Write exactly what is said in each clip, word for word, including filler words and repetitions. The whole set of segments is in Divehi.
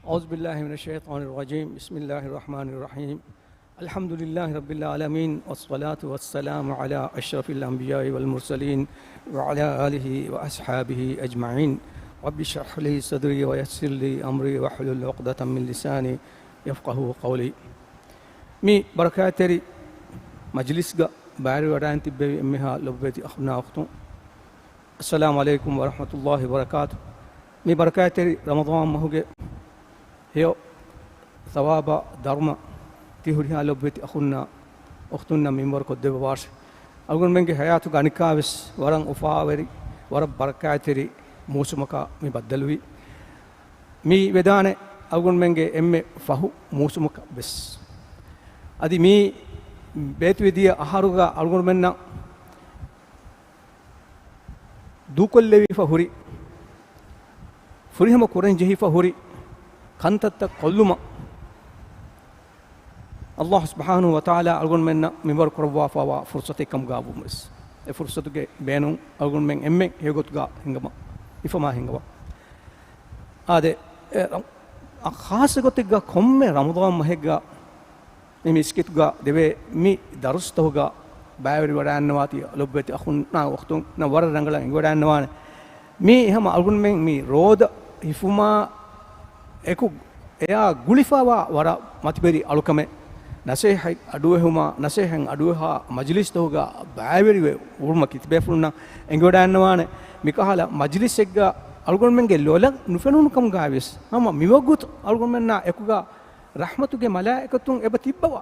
أعوذ بالله من الشيطان الرجيم. بسم الله الرحمن الرحيم. الحمد لله رب العالمين، والصلاة والسلام على أشرف الأنبياء والمرسلين، وعلى آله وأصحابه أجمعين. رب اشرح لي صدري ويسر لي أمري واحلل عقدة من لساني يفقهوا قولي. މި ބަރަކާތްތެރި މަޖިލިސްގަ ބައިވެރިވެވަޑައިން ތިއްބެވި އެންމެހާ ލޮބުވެތި އަޚުންނާ އުޚްތުން، އައްސަލާމު ޢަލައިކުމް ވަރަޙްމަތުﷲ ވަބަރަކާތު. މި ބަރަކާތްތެރި ރަމަޟާން މަހުގެ ހެޔޮ ސަވާބާ ދަރުމަ ތި ހުރިހާ ލޮބުވެތި އަޚުންނާ އުޚްތުންނަށް މިންވަރު ކޮށްދެއްވަވާށި. އަޅުގަނޑުމެންގެ ޙަޔާތުގެ އަނިކާވެސް ވަރަށް އުފާވެރި، ވަރަށް ބަރަކާތްތެރި މޫސުމަކަށް މި ބައްދަލުވީ. މި ވެދާނެ އަޅުގަނޑުމެންގެ އެންމެ ފަހު މޫސުމަކަށް ވެސް. އަދި މި ބޭތުވެދިޔަ އަހަރުގަ އަޅުގަނޑުމެންނަށް ދޫކޮށްލެވިފަ ހުރި، ފުރިހަމަ ކުރަން ޖެހިފަ ހުރި ކަންތައްތައް ކޮށްލުމަށް ﷲ ސުބްޙާނަހޫ ވަތަޢާލާ އަޅުގަނޑުމެންނަށް މިންވަރު ކުރައްވާފައިވާ ފުރުޞަތެއް ކަމުގަ ވުމަށް ވެސް، އެ ފުރުޞަތުގެ ބޭނުން އަޅުގަނޑުމެން އެންމެން ހެޔޮގޮތުގަ ހިނގަމަށް ހިފަމާ ހިނގަމަށް. އާދެ، އެ، އަ، ޚާއްޞަ ގޮތެއްގަ ކޮންމެ ރަމަޟާން މަހެއްގަ މި މިސްކިތުގަ ދެވޭ މި ދަރުސްތަކުގަ ބައިވެރިވަޑައިގަންނަވާތީ ލޮބުވެތި އަޚުންނާ އުޚްތުންނަށް ވަރަށް ރަނގަޅަށް އެނގިވަޑައިގަންނަވާނެ. މީ ހަމަ އަޅުގަނޑުމެން މި ރޯދަ ހިފުމާ އެކު އެޔާ ގުޅިފައިވާ ވަރަށް މަތިވެރި އަޅުކަމެއް. ނަސޭހަތް އަޑުއެހުމާ، ނަސޭހަތް އަޑުއެހާ މަޖިލިސްތަކުގަ ބައިވެރިވެ އުޅުމަކީ ތިބޭފުޅުންނަށް އެނގިވަޑައިގަންނަވާނެ. މިކަހަލަ މަޖިލިސްއެއްގަ އަޅުގަނޑުމެންގެ ލޮލަށް ނުފެނުނު ކަމުގައި ވެސް ހަމަ މިވަގުތު އަޅުގަނޑުމެންނާ އެކުގަ ރަޙްމަތުގެ މަލާއިކަތުން އެބަ ތިއްބަވާ.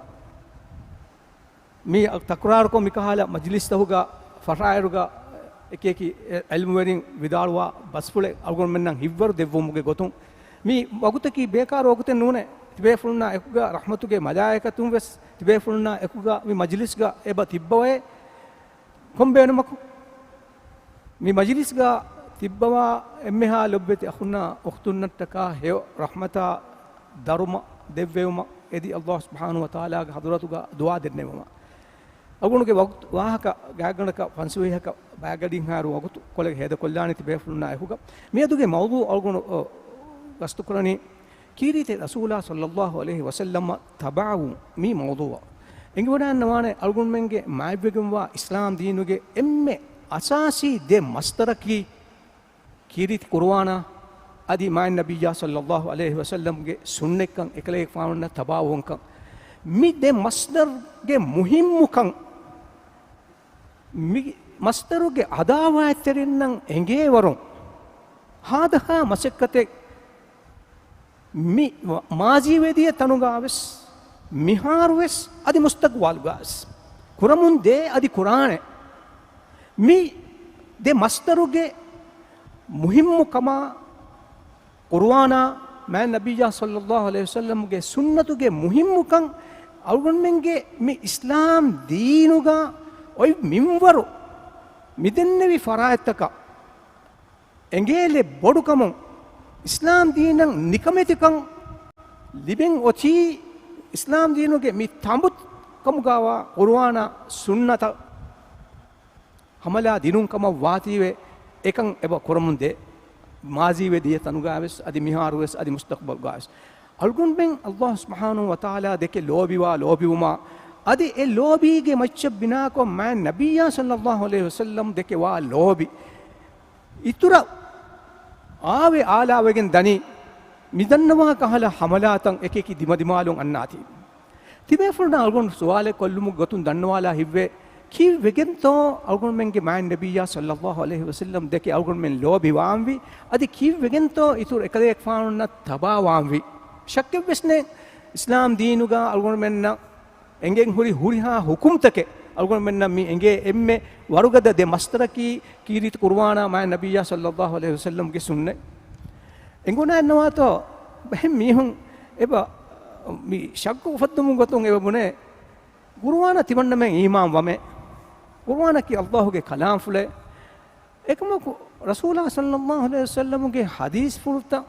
މި ތަކުރާރުކޮށް މިކަހަލަ މަޖިލިސްތަކުގަ ފަށާއިރުގަ އެކިއެކި އެ ޢިލްމުވެރިން ވިދާޅުވާ ބަސްފުޅެއް އަޅުގަނޑުމެންނަށް ހިތްވަރު ދެއްވުމުގެ ގޮތުން، މި ވަގުތަކީ ބޭކާރު ވަގުތެއް ނޫނޭ. ތިބޭފުޅުންނާ އެކުގަ ރަޙްމަތުގެ މަލާއިކަތުން ވެސް ތިބޭފުޅުންނާ އެކުގަ މި މަޖިލިސްގަ އެބަ ތިއްބަވައޭ. ކޮން ބޭނުމަކު؟ މި މަޖިލިސްގަ ތިއްބަވާ އެންމެހާ ލޮބުވެތި އަޚުންނާ އުޚްތުންނަށްޓަކާ ހެޔޮ ރަޙްމަތާ ދަރުމަ ދެއްވެވުމަށް އެދި ﷲ ސުބްޙާނަހޫ ވަތަޢާލާގެ ޙަޟްރަތުގަ ދުޢާ ދެންނެވުމަށް. އަޅުގަނޑުގެ ވަގުތު ވާހަކަ ގާތްގަނޑަކަށް ފަންސަވީހަކަށް ބައިގަޑިންހާއިރު ވަގުތު ކޮޅެއް ހޭދަކޮށްލާނީ ތިބޭފުޅުންނާ އެކުގަ. މިއަދުގެ މައުޟޫޢު އަޅުގަނޑު، އަ، ގަސްތުކުރަނީ ކީރިތި ރަސޫލާ ޞައްލައްލާހު ޢަލައިހި ވަސައްލަމަށް ތަބަޢަވުން މި މައުޟޫޢަށް. އެނގިވަޑައިގަންނަވާނެ އަޅުގަނޑުމެންގެ މާތްވެގެންވާ އިސްލާމް ދީނުގެ އެންމެ އަސާސީ ދެ މަޞްދަރަކީ ކީރިތި ޤުރުއާނާ އަދި މާތް ނަބިއްޔާ ޞައްލައްލާހު ޢަލައިހި ވަސައްލަމްގެ ސުންނަތްކަން އެކަލޭގެފާނުންނަށް ތަބަޢަވުންކަން. މި ދެ މަޞްދަރުގެ މުހިއްމުކަން މި މަޞްދަރުގެ އަދާވާތްތެރިންނަށް އެނގޭވަރުން ހާދަހާ މަސައްކަތެއް މި މާޒީވެދިޔަ ތަނުގަވެސް، މިހާރުވެސް، އަދި މުސްތަޤްބަލުގަވެސް ކުރަމުން ދޭ އަދި ކުރާނެ. މި ދެ މަޞްދަރުގެ މުހިއްމުކަމާ، ޤުރުއާނާ، މާތް ނަބިއްޔާ ޞައްލައްލާހު ޢަލައިހި ވަސައްލަމްގެ ސުންނަތުގެ މުހިއްމުކަން، އަޅުގަނޑުމެންގެ މި އިސްލާމް ދީނުގަ އޮތް މިންވަރު މިދެންނެވި ފަރާތްތަކަށް އެނގޭލެއް ބޮޑުކަމުން، އިސްލާމް ދީނަށް ނިކަމެތިކަން ލިބެން އޮތީ، އިސްލާމް ދީނުގެ މި ތަނބު ކަމުގަވާ ޤުރުއާނާ ސުންނަތަށް ހަމަލާ ދިނުން ކަމަށް ވާތީވެ، އެކަން އެބަ ކުރަމުން ދޭ. މާޒީވެ ދިޔަ ތަނުގަވެސް، އަދި މިހާރުވެސް، އަދި މުސްތަޤްބަލުގަވެސް. އަޅުގަނޑުމެން ﷲ ސުބްޙާނަހޫ ވަތަޢާލާ ދެކެ ލޯބިވާ ލޯބިވުމާ، އަދި އެ ލޯބީގެ މައްޗަށް ބިނާކޮށް މާތް ނަބިއްޔާ ޞައްލައްލާހު ޢަލައިހި ވަސައްލަމް ދެކެ ވާ ލޯބި އިތުރަށް އާވެ އާލާވެގެން ދަނީ، މިދަންނަވާ ކަހަލަ ހަމަލާތައް އެކިއެކި ދިމަދިމާލުން އަންނާތީ. ތިބޭފުޅުންނަށް އަޅުގަނޑު ސުވާލެއް ކޮށްލުމުގެ ގޮތުން ދަންނަވާލާ ހިތްވޭ، ކީއްވެގެންތޯ އަޅުގަނޑުމެންގެ މާތް ނަބިއްޔާ ޞައްލައްލާހު ޢަލައިހި ވަސައްލަމް ދެކެ އަޅުގަނޑުމެން ލޯބިވާންވީ؟ އަދި ކީއްވެގެންތޯ އިތުރު އެކަލޭގެފާނުންނަށް ތަބާވާންވީ؟ ޝައްކެއްވެސް ނެތް، އިސްލާމް ދީނުގަ އަޅުގަނޑުމެންނަށް އެނގެން ހުރި ހުރިހާ ޙުކުމްތަކެއް އަޅުގަނޑުމެންނަށް މި އެނގޭ އެންމެ ވަރުގަދަ ދެ މަޞްދަރަކީ ކީރިތި ޤުރުއާނާ މާތް ނަބިއްޔާ ޞައްލައްލާހު ޢަލައިހި ވަސައްލަމްގެ ސުންނަތް. އެނގުނާންނަވާތޯ އެހެން މީހުން އެބަ މި ޝައްކު އުފައްދުމުގެ ގޮތުން އެބަ ބުނޭ، ޤުރުއާނަށް ތިމަންނަމެން އީމާން ވަމޭ. ޤުރުއާނަކީ ﷲގެ ކަލާމްފުޅެއް. އެކަމަކު، ރަސޫލާ ޞައްލައްލާހު ޢަލައިހި ވަސައްލަމުގެ ޙަދީޘްފުޅުތައް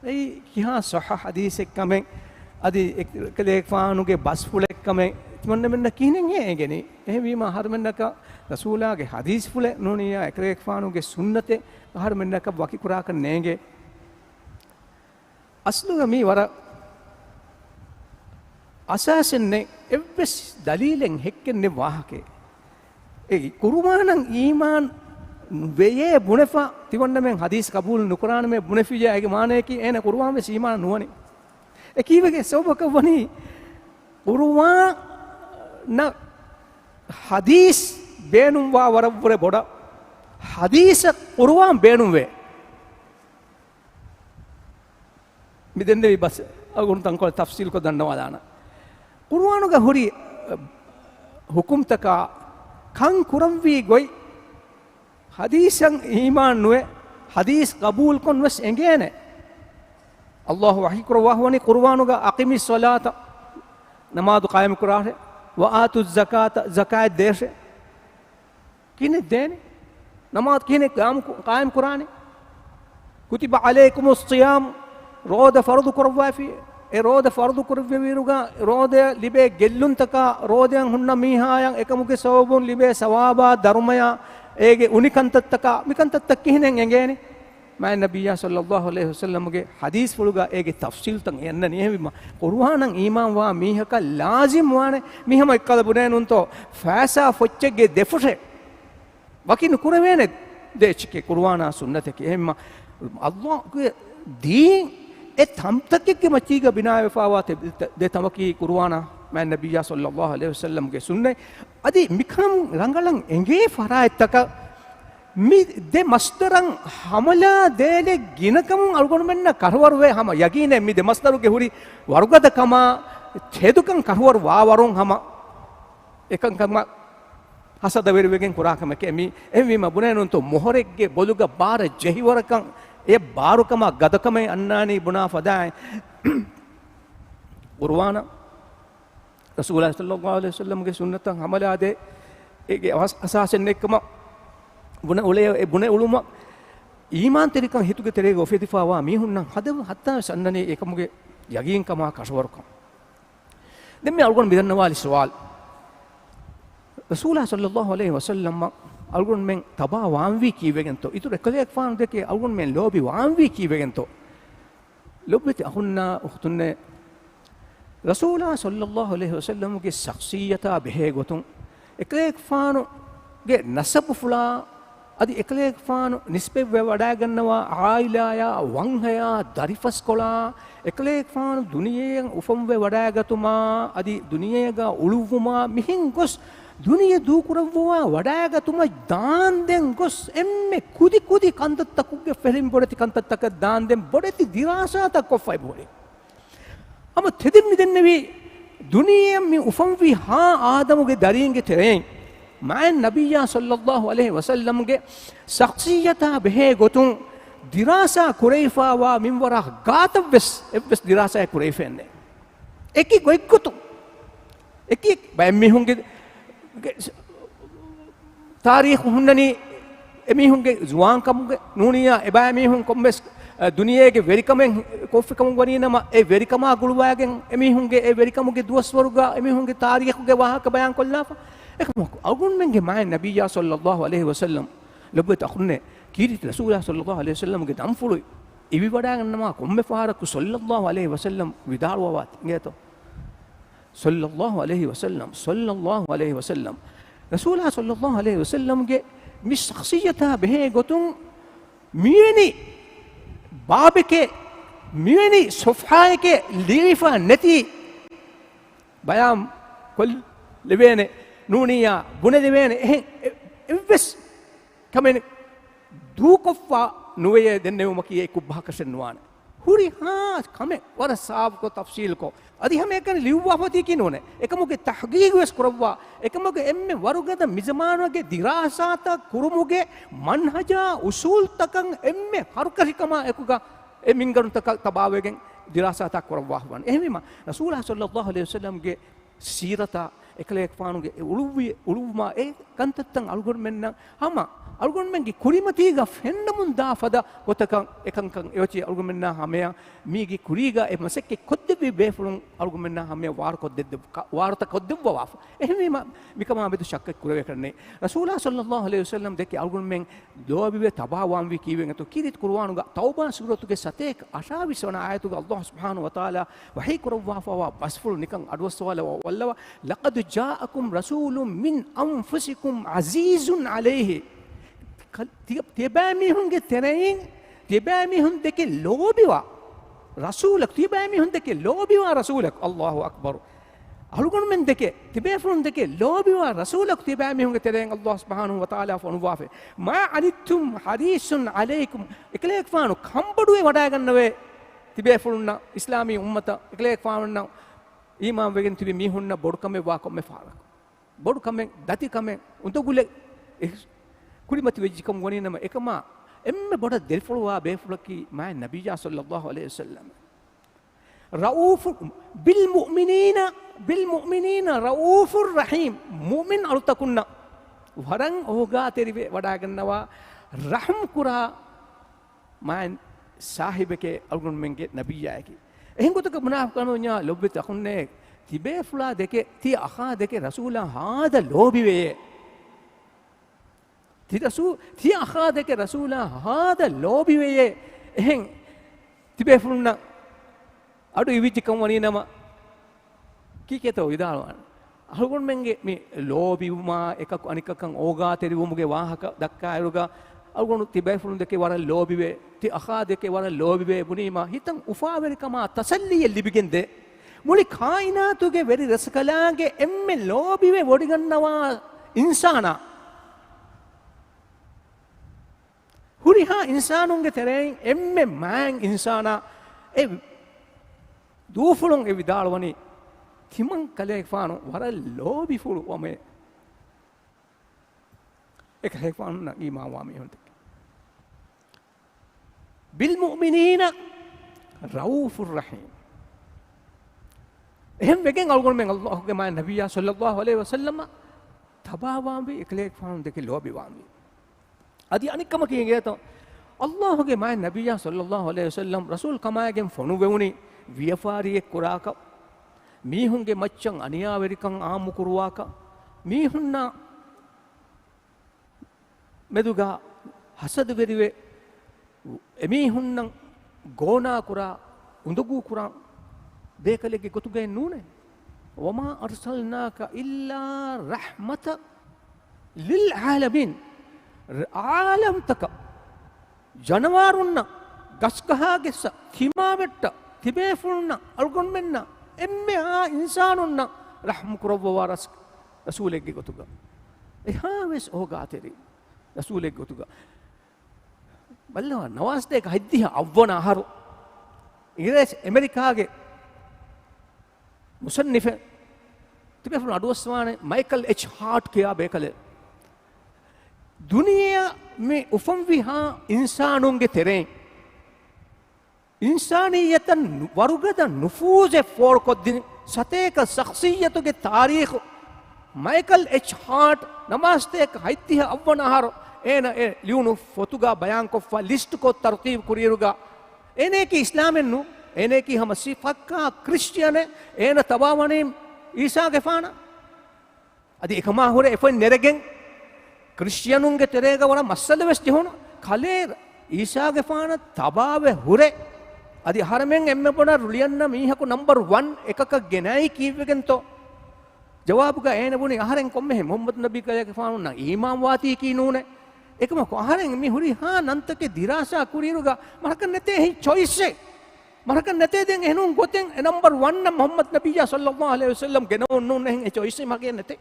އެއީ ކިހާ ޞައްޙަ ޙަދީޘެއްކަމެއް، އަދި އެކަލޭގެފާނުގެ ބަސްފުޅެއްކަމެއް ތިމަންނަމެންނަށް ކިހިނެއްހޭ އެނގެނީ؟ އެހެންވީމާ، އަހަރުމެންނަކަށް ރަސޫލާގެ ޙަދީޘްފުޅެއް ނޫނިއްޔާ އެކަލޭގެފާނުގެ ސުންނަތެއް އަހަރުމެންނަކަށް ވަކިކުރާކަށް ނޭނގޭ. އަސްލުގަ މީ ވަރަށް އަސާސެއް ނެތް، އެއްވެސް ދަލީލެއް ހެއްކެއް ނެތް ވާހަކައެއް. އެ ޤުރުއާނަށް އީމާން ވެޔޭ ބުނެފަ ތިމަންނަމެން ޙަދީޘް ޤަބޫލު ނުކުރާނަމޭ ބުނެފިއްޔާ، އޭގެ މާނަޔަކީ އޭނަ ޤުރުއާން ވެސް އީމާން ނުވަނީ. އެ ކީއްވެގެ ސަބަބަކަށް ވަނީ؟ ޤުރުއާނަށް ޙަދީޘް ބޭނުންވާ ވަރަށްވުރެ ބޮޑަށް، ޙަދީޘަށް ޤުރުއާން ބޭނުންވޭ. މި ދެންނެވި ބަސް އަޅުގަނޑު ތަންކޮޅެއް ތަފްސީލްކޮށް ދަންނަވާލާނަން. ޤުރުއާނުގަ ހުރި، އަ، ޙުކުމްތަކާ ކަން ކުރަންވީ ގޮތް ޙަދީޘަށް އީމާން ނުވެ، ޙަދީޘް ޤަބޫލުކޮށް ވެސް އެނގޭނެ. ﷲ ވަޙީކުރައްވާފަވަނީ ޤުރުއާނުގަ، "أقم الصلاة"، ނަމާދު ޤާއިމުކުރާށޭ، "وآتوا الزكاة"، ޒަކާތް ދޭށޭ. ކިހިނެއް ދޭނެ؟ ނަމާދު ކިހިނެއް ޤާއިމު-، ޤާއިމު ކުރާނެ؟ "كتب عليكم الصيام"، ރޯދަ ފަރުޟު ކުރައްވާފި. އެ ރޯދަ ފަރުޟު ކުރެއްވިއިރުގަ ރޯދަޔަށް ލިބޭ ގެއްލުންތަކާ، ރޯދަޔަށް ހުންނަ މީހާޔަށް އެކަމުގެ ސަބަބުން ލިބޭ ސަވާބާ ދަރުމަޔާ، އޭގެ އުނި ކަންތައްތަކާ، މި ކަންތައްތައް ކިހިނެއް އެނގޭނެ؟ މާތް ނަބިއްޔާ ޞައްލައްލާހު ޢަލައިހި ވަސައްލަމްގެ ޙަދީޘްފުޅުގަ އޭގެ ތަފްޞީލްތައް އެންނަނީ. އެހެންވީމަ، ޤުރުއާނަށް އީމާންވާ މީހަކަށް ލާޒިމް ވާނެ، މި ހަމަ އެއްކަލަ ބުނޭނުންތޯ، ފައިސާ ފޮއްޗެއްގެ ދެފުށެއް ވަކި ނުކުރެވޭނެ ދޭއްޗެކޭ ޤުރުއާނާ ސުންނަތަކީ. އެހެންމަ، ﷲގެ ދީން އެ ތަންތަކެއްގެ މަތީގަ ބިނާވެފަވާ ތެ-، ތެ-، ދެ ތަންތަކީ ޤުރުއާނާ މާތް ނަބިއްޔާ ޞައްލައްލާހު ޢަލައިހި ވަސައްލަމްގެ ސުންނަތް. އަދި މިކަން ރަނގަޅަށް އެނގޭ ފަރާތްތަކަށް މި ދެ މަޞްދަރަށް ހަމަލާ ދޭނެ ގިނަކަމުން އަޅުގަނޑުމެންނަށް ކަށަވަރުވޭ. ހަމަ ޔަގީނޭ މި ދެ މަޞްދަރުގެ ހުރި ވަރުގަދަކަމާ ތެދުކަން ކަށަވަރު ވާވަރުން ހަމަ އެކަންކަމަށް ހަސަދަވެރިވެގެން ކުރާ ކަމެކޭ މީ. އެހެންވީމަ ބުނޭނުންތޯ، މޮހޮރެއްގެ ބޮލުގަ ބާރަށް ޖެހިވަރަކަށް އެ ބާރުކަމާ ގަދަކަމެއް އަންނާނީ ބުނާ ފަދައިން. ޤުރުއާނަށް ރަސޫލާ ޞައްލައްލާހު ޢަލައިހި ވަސައްލަމްގެ ސުންނަތަށް ހަމަލާދޭ އޭގެ އަސް-، އަސާސެއް ނެތްކަމަށް ބުނެ އުޅޭ، އެ ބުނެ އުޅުމަށް އީމާންތެރިކަން ހިތުގެ ތެރޭގަ އުފެދިފައިވާ މީހުންނަށް ހަދަ-، ހައްތާވެސް އަންނަނީ އެކަމުގެ ޔަގީންކަމާ ކަށަވަރުކަން. ދެން މި އަޅުގަނޑު މިދަންނަވާލި ސުވާލު، ރަސޫލާ ޞައްލައްލާހު ޢަލައިހި ވަސައްލަމަށް އަޅުގަނޑުމެން ތަބާ ވާންވީ ކީއްވެގެންތޯ؟ އިތުރު އެކަލޭގެފާނު ދެކެ އަޅުގަނޑުމެން ލޯބި ވާންވީ ކީއްވެގެންތޯ؟ ލޮބުވެތި އަޚުންނާ އުޚްތުންނޭ، ރަސޫލާ ޞައްލައްލާހު ޢަލައިހި ވަސައްލަމުގެ ޝަޚްޞިއްޔަތާ ބެހޭ ގޮތުން، އެކަލޭގެފާނުގެ ނަސަބުފުޅާ އަދި އެކަލޭގެފާނު ނިސްބަތްވެ ވަޑައިގަންނަވާ ޢާއިލާޔާ، ވަންހަޔާ، ދަރިފަސްކޮޅާ، އެކަލޭގެފާނު ދުނިޔެއަށް އުފަންވެ ވަޑައިގަތުމާ އަދި ދުނިޔޭގަ އުޅުއްވުމާ މިހެން ގޮސް، ދުނިޔެ ދޫކުރައްވަވާ ވަޑައިގަތުމަށް ދާންދެން ގޮސް، އެންމެ ކުދި ކުދި ކަންތައްތަކުގެ ފެށިން ބޮޑެތި ކަންތައްތަކަށް ދާންދެން ބޮޑެތި ދިރާސާތައް ކޮށްފައި ބޯރި. ހަމަ ތެދެއް މިދެންނެވީ، ދުނިޔެއަށް މި އުފަންވީ ހާ އާދަމުގެ ދަރީންގެ ތެރެއިން، މާތް ނަބިއްޔާ ޞައްލައްލާހު ޢަލައިހި ވަސައްލަމްގެ ޝަޚްޞިއްޔަތާ ބެހޭ ގޮތުން ދިރާސާ ކުރެވިފައިވާ މިންވަރާ ގާތަށްވެސް އެއްވެސް ދިރާސާއެއް ކުރެވިފައެއް ނެތް. އެކި ގޮތްގޮތުން، އެކި ބައެއް މީހުންގެ ގެ-، ތާރީޚު ހުންނަނީ އެމީހުންގެ ޒުވާންކަމުގެ ނޫނިއްޔާ، އެބައިމީހުން ކޮންމެސް، އަ، ދުނިޔޭގެ ވެރިކަމެއް ކޮށްފިކަމުން ވަނީނަމަ، އެ ވެރިކަމާ ގުޅުވައިގެން އެމީހުންގެ އެ ވެރިކަމުގެ ދުވަސްވަރުގަ އެމީހުންގެ ތާރީޚުގެ ވާހަކަ ބަޔާންކޮށްލާފަ. އެކަމަކު، އަޅުގަނޑުމެންގެ މާތް ނަބިއްޔާ ޞައްލައްލާހު ޢަލައިހި ވަސައްލަމް ލޮބުވެތި އަޚުންނޭ، ކީރިތި ރަސޫލާ ޞައްލައްލާހު ޢަލައިހި ވަސައްލަމްގެ ނަންފުޅު އިވިވަޑައިގަންނަވާ ކޮންމެ ފަހަރަކު ޞައްލައްލާހު ޢަލައިހި ވަސައްލަމް ވިދާޅުވަވާތީ އިނގޭތޯ؟ ޞައްލައްލާހު ޢަލައިހި ވަސައްލަމް، ޞައްލައްލާހު ޢަލައިހި ވަސައްލަމް. ރަސޫލާ ޞައްލައްލާހު ޢަލައިހި ވަސައްލަމްގެ މި ޝަޚްޞިއްޔަތާ ބެހޭ ގޮތުން މިވެނި ބާބެކޭ، މިވެނި ޞަފްޙާއެކޭ ލިޔެވިފަ ނެތި ބަޔާން ކޮށްލެވޭނެ ނޫނިއްޔާ، ބުނެލެވޭނެ އެހެން އެ-، އެއްވެސް ކަމެއް ދޫކޮށްފަ ނުވެޔޭ ދެންނެވުމަކީ އެ ކުށްބަހަކަށެއް ނުވާނެ. ހުރިހާ ކަމެއް ވަރަށް ސާފުކޮށް ތަފްޞީލްކޮށް، އަދި ހަމައެކަނި ލިޔުއްވާފަތީކީ ނޫނޭ. އެކަމުގެ ތަޙްޤީޤުވެސް ކުރައްވާ، އެކަމުގެ އެންމެ ވަރުގަދަ މިޒަމާނުގެ ދިރާސާތައް ކުރުމުގެ މަންހަޖާ އުޞޫލްތަކަށް އެންމެ ހަރުކަށިކަމާ އެކުގަ އެ މިންގަނޑުތަކަށް ތަބާވެގެން ދިރާސާތައް ކުރައްވާފަވާނެ. އެހެންވީމަ، ރަސޫލާ ޞައްލައްލާހު ޢަލައިހި ވަސައްލަމްގެ ސީރަތާ، އެކަލޭގެފާނުގެ އެ އުޅުއްވި-، އުޅުއްވުމާ އެ ކަންތައްތައް އަޅުގަނޑުމެންނަށް ހަމަ އަޅުގަނޑުމެންގެ ކުރިމަތީގަ ފެންނަމުން ދާ ފަދަ ގޮތަކަށް އެކަންކަން އެއޮތީ އަޅުގަނޑުމެންނާ ހަމަޔަށް މީގެ ކުރީގަ އެ މަސައްކަތް ކޮށްދެއްވި ބޭފުޅުން އަޅުގަނޑުމެންނާ ހަމަޔަށް ވާރުކޮށްދެއް-، ކަ-، ވާރުތައް ކޮށްދެއްވަވާފަ. އެހެންވީމަ، މިކަމާ މެދު ޝައްކެއް ކުރެވޭކަށް ނެތް. ރަސޫލާ ޞައްލައްލާހު ޢަލައިހި ވަސައްލަމް ދެކެ އަޅުގަނޑުމެން ލޯބިވެ ތަބާވާންވީ ކީއްވެގެންތޯ؟ ކީރިތި ޤުރުއާނުގަ ތައުބާ ސޫރަތުގެ ސަތޭކަ އަށާވީސް ވަނަ އާޔަތުގަ އައްލާހު ސުބްޙާނަހު ވަތަޢާލާ ވަޙީ ކުރައްވާފަވާ ބަސްފުޅު ނިކަން އަޑުއައްސަވާލަވާ ވައްލަވާ، "لَقَدْ جَاءَكُمْ رَسُولٌ مِّنْ أَنْفُسِكُمْ عَزِيزٌ عَلَيْهِ." ތި-، ތިޔަބައިމީހުންގެ ތެރެއިން ތިޔަބައިމީހުން ދެކެ ލޯބިވާ ރަސޫލަކު، ތިޔަބައިމީހުން ދެކެ ލޯބިވާ ރަސޫލަކު، އައްލާހު އަކްބަރު. އަޅުގަނޑުމެން ދެކެ، ތިބޭފުޅުން ދެކެ ލޯބިވާ ރަސޫލަކު ތިބޭމީހުންގެ ތެރެއިން އައްލާހު ސުބްޙާނަހު ވަތަޢާލާ ފޮނުއްވާފަ. "مَا عَنِتُّمْ حَرِيصٌ عَلَيْكُمْ." އެކަލޭގެފާނު ކަނބޮޑުވެ ވަޑައިގަންނަވޭ ތިބޭފުޅުންނަށް، އިސްލާމީ އުއްމަތަށް، އެކަލޭގެފާނުންނަށް އީމާންވެގެން ތިބި މީހުންނަށް ބޮޑުކަމެއް ވާ ކޮންމެ ފަހަރަކު. ބޮޑު ކަމެއް، ދަތި ކަމެއް، އުނދަގުލެއް، އެ ކުރިމަތި ވެއްޖިކަމު ވަނީ ނަމަ، އެކަމާ އެންމެ ބޮޑަށް ދެރިފުޅުވާ ބޭފުޅަކީ މާތް ނަބިއްޔާ ޞައްލައްލާހު ޢަލައިހި ވަސައްލަމް. رَءُوفٌ بِالْمُؤْمِنِينَ، بِالْمُؤْمِنِينَ رَءُوفٌ رَحِيمٌ. މުއުމިން އަޅުތަކުންނަށް ވަރަށް އޯގާތެރިވެ ވަޑައިގަންނަވާ، ރަޙުމް ކުރާ މާތް ސާހިބެކޭ އަޅުގަނޑުމެންގެ ނަބިއްޔާއަކީ. އެހެން ގޮތަކަށް މުނާފިޤުން ވަންޏާ ލޮބުވެތި އަޚުންނޭ، ތިބޭފުޅާ ދެކެ، ތި އަޚާ ދެކެ ރަސޫލާ ހާދަ ލޯބިވެޔޭ. ތި ރަސޫ-، ތި އަޚާ ދެކެ ރަސޫލާ ހާދަ ލޯބިވެޔޭ. އެހެން ތިބޭފުޅުންނަށް އަޑު އިވިއްޖެކަން ވަނީ ނަމަ، ކީކޭތޯ ވިދާޅުވާނެ؟ އަޅުގަނޑުމެންގެ މި ލޯބިވުމާ އެކަކު އަނިކަކަށް އޯގާތެރިވުމުގެ ވާހަކަ ދައްކާއިރުގަ، އަޅުގަނޑު ތިބޭފުޅުން ދެކެ ވަރަށް ލޯބިވޭ، ތި އަޚާ ދެކެ ވަރަށް ލޯބިވޭ ބުނީމާ، ހިތަށް އުފާވެރިކަމާ ތަސައްލީއެއް ލިބިގެންދޭ. މުޅި ކާއިނާތުގެ ވެރި ރަސްކަލާނގެ އެންމެ ލޯބިވެ ވޮޑިގަންނަވާ އިންސާނާ، ހުރިހާ އިންސާނުންގެ ތެރެއިން އެންމެ މާތް އިންސާނާ އެ ދޫފުޅުން އެ ވިދާޅުވަނީ، ތިމަން ކަލޭގެފާނު ވަރަށް ލޯބިފުޅު ވަމޭ. އެކަލޭގެފާނުންނަށް އީމާންވާ މީހުން ދެކެ. بِالْمُؤْمِنِينَ رَءُوفٌ رَحِيمٌ. އެހެން ވެގެން އަޅުގަނޑުމެން އައްލާހުގެ މާތް ނަބިއްޔާ ޞައްލައްލާހު ޢަލައިހި ވަސައްލަމަށް ތަބާވާންވީ، އެކަލޭގެފާނު ދެކެ ލޯބިވާންވީ. އަދި އަނެއްކަމަކީ އިނގޭތޯ، އައްލާހުގެ މާތް ނަބިއްޔާ ޞައްލައްލާހު ޢަލައިހި ވަސައްލަމް ރަސޫލު ކަމާގެން ފޮނުއްވެވުނީ ވިޔަފާރިއެއް ކުރާކަށް، މީހުންގެ މައްޗަށް އަނިޔާވެރިކަން އާއްމު ކުރުވާކަށް، މީހުންނާ މެދުގަ ހަސަދަވެރިވެ، އެމީހުންނަށް ގޯނާކުރާ، އުނދަގޫކުރާ ބޭކަލެއްގެ ގޮތުގައެއް ނޫނޭ. وَمَا أَرْسَلْنَاكَ إِلَّا رَحْمَةً لِلْعَالَمِينَ. ޢާލަމްތަކަށް، ޖަނަވާރުންނަށް، ގަސްގަހާގެއްސަށް، ތިމާވެއްޓަށް، ތިބޭފުޅުންނަށް، އަޅުގަނޑުމެންނަށް، އެންމެހާ އިންސާނުންނަށް ރަޙްމު ކުރައްވަވާ ރަސް-، ރަސޫލެއްގެ ގޮތުގަ. އެހާވެސް އޯގާތެރި ރަސޫލެއްގެ ގޮތުގަ. ބައްލަވާ، ނަވާސްތޭކަ ހަތްދިހަ އަށްވަނަ އަހަރު އިނގިރޭސި އެމެރިކާގެ މުޞައްނިފެއް ތިބޭފުޅުން އަޑުއައްސަވާނެ މައިކަލް އެޗް ހާޓް ކިޔާ ބޭކަލެއް. ދުނިޔެއަށް މި އުފަންވިހާ އިންސާނުންގެ ތެރެއިން އިންސާނިއްޔަތަށް ވަރުގަދަ ނުފޫޒެއް ފޯރުކޮށްދިން ސަތޭކަ ޝަޚްޞިއްޔަތުގެ ތާރީޚު މައިކަލް އެޗް ހާޓް ނަމާސްތޭކަ ހަތްދިހަ އަށްވަނަ އަހަރު އޭނަ އެ ލިޔުނު ފޮތުގަ ބަޔާންކޮށްފަ ލިސްޓްކޮށް ތަރުތީބު ކުރިއިރުގަ އޭނައަކީ އިސްލާމެއް ނޫން. އޭނައަކީ ހަމަ ސި ފައްކާ ކްރިސްޗިއަނެއް. އޭނަ ތަބާވަނީ އީސާގެފާނަށް. އަދި އެކަމާ ހުރެ އެފައިން ނެރެގެން ކްރިސްޗިއަނުންގެ ތެރޭގަ ވަރަށް މައްސަލަ ވެސް ޖެހުނު. ކަލޭ އީސާގެފާނަށް ތަބާވެ ހުރެ. އަދި އަހަރެމެން އެންމެ ބޮޑަށް ރުޅިއަންނަ މީހަކު ނަމްބަރު ވަން އެކަކަށް ގެނައީ ކީއްވެގެންތޯ؟ ޖަވާބުގަ އޭނަ ބުނި އަހަރެން ކޮންމެހެން މުޙައްމަދު ނަބީ ކަލޭގެފާނުންނަށް އީމާން ވާތީކީ ނޫނޭ. އެކަމަކު އަހަރެން މި ހުރިހާ ނަންތަކެއް ދިރާސާ ކުރިއިރުގަ މަރަކަށް ނެތޭ އެހެން ޗޮއިސްއެއް. މަރަކަށް ނެތޭ ދެން އެހެނުން ގޮތެއް އެ ނަމްބަރު ވަންނަށް މުޙައްމަދު ނަބިއްޔާ ޞައްލައްލާހު ޢަލައިހި ވަސައްލަމް ގެނައުން ނޫން އެހެން އެ ޗޮއިސްއެއް މަގޭ ނެތޭ.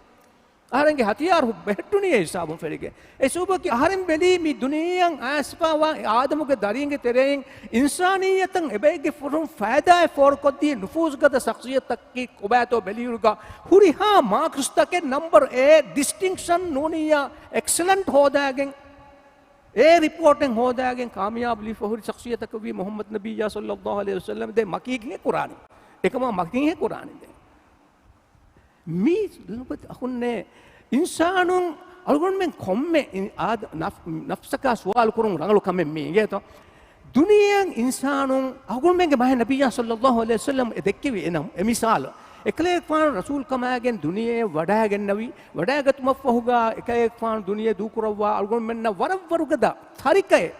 އަހަރެންގެ ހަތިޔާރު ބެހެއްޓުނީ އެ ހިސާބުން ފެރިގެން. އެ ސަބަބަކީ އަހަރެން ބެލީ މި ދުނިޔެއަށް އައިސްފަވާ އެ އާދަމުގެ ދަރިންގެ ތެރެއިން އިންސާނިއްޔަތަށް އެބައެއްގެ ފުރުން ފައިދާއެއް ފޯރުކޮށްދީ ނުފޫޒުގަދަ ޝަޚްޞިއްޔަތަކީ ކޮބާތޯ ބެލިއިރުގަ ހުރިހާ މާކްސްތަކެއް ނަމްބަރު އެ ޑިސްޓިންކްޝަން ނޫނިއްޔާ އެކްސެލެންޓް ހޯދާގެން އެ ރިޕޯޓެއް ހޯދާގެން ކާމިޔާބު ލިބިފަ ހުރި ޝަޚްޞިއްޔަތަކަށްވީ މުޙައްމަދު ނަބިއްޔާ ޞައްލައްލާހު ޢަލައިހި ވަސައްލަމް. ދެން މަކީގެ ކުރާނީ. އެކަމާ މަކީހެއް ކުރާނީ ދެން. މީ ލޮބުވެތި އަޚުންނޭ، އިންސާނުން އަޅުގަނޑުމެން ކޮންމެ އިން-، އާދަ-، ނަފް-، ނަފްސަކާ ސުވާލު ކުރުން ރަނގަޅު ކަމެއް މީ އިނގޭތޯ؟ ދުނިޔެއަށް އިންސާނުން އަޅުގަނޑުމެންގެ މާތް ނަބިއްޔާ ޞައްލައްލާހު ޢަލައިހި ވަސައްލަމް އެ ދެއްކެވި އެ ނަމް، އެ މިސާލު. އެކަލޭގެފާނު ރަސޫލުކަމާގެން ދުނިޔެއަށް ވަޑައިގެންނެވި، ވަޑައިގަތުމަށްފަހުގަ އެކަލޭގެފާނު ދުނިޔެ ދޫކުރައްވާ އަޅުގަނޑުމެންނަށް ވަރަށް ވަރުގަދަ ތަރިކައެއް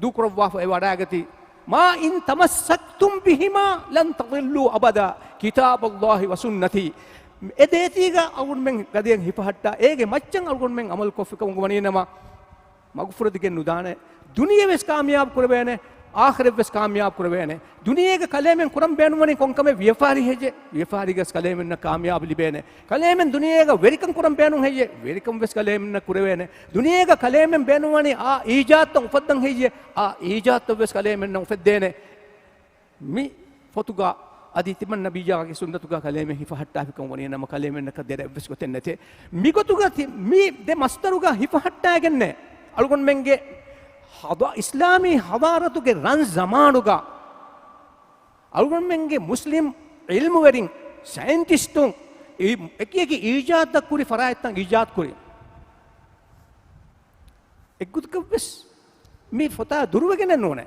ދޫކުރައްވާފަ އެ ވަޑައިގަތީ، "ما إن تمسكتم بهما لن تضلوا أبدا، كتاب الله وسنتي." އެ ދޭތީގަ އަޅުގަނޑުމެން ގަދައަށް ހިފަހައްޓާ، އޭގެ މައްޗަށް އަޅުގަނޑުމެން އަމަލުކޮށްފިކަމުގަ ވަނީނަމަ، މަގުފުރެދިގެން ނުދާނެ. ދުނިޔެ ވެސް ކާމިޔާބު ކުރެވޭނެ، އާޚިރަތް ވެސް ކާމިޔާބު ކުރެވޭނެ. ދުނިޔޭގަ ކަލޭމެން ކުރަން ބޭނުންވަނީ ކޮންކަމެއް؟ ވިޔަފާރި ހެއްޔޭ؟ ވިޔަފާރީގަސް ކަލޭމެންނަށް ކާމިޔާބު ލިބޭނެ. ކަލޭމެން ދުނިޔޭގަ ވެރިކަން ކުރަން ބޭނުން ހެއްޔޭ؟ ވެރިކަން ވެސް ކަލޭމެންނަށް ކުރެވޭނެ. ދުނިޔޭގަ ކަލޭމެން ބޭނުންވަނީ އާ އީޖާދުތައް އުފައްދަން ހެއްޔޭ؟ އާ އީޖާދުތައް ވެސް ކަލޭމެންނަށް އުފެއްދޭނެ. މި ފޮތުގަ އަދި ތިމަން ނަބިއްޔާގެ ސުންނަތުގަ ކަލޭމެން ހިފަހައްޓާފިކަން ވަނީ ނަމަ، ކަލޭމެންނަކަށް ދެރަ އެއްވެސް ގޮތެއް ނެތޭ. މިގޮތުގަ ތި-، މި ދެ މަސްދަރުގަ ހިފަހައްޓާގެންނޭ އަޅުގަނޑުމެންގެ ހަޟާ-، އިސްލާމީ ޙަޟާރަތުގެ ރަން ޒަމާނުގަ އަޅުގަނޑުމެންގެ މުސްލިމް ޢިލްމުވެރިން، ސައިންޓިސްޓުން އެ-، އެކި އެކި އީޖާދުތައް ކުރި ފަރާތްތައް އީޖާދު ކުރި. އެއްގޮތަކަށްވެސް މި ފޮތާ ދުރުވެގެނެއް ނޫނޭ.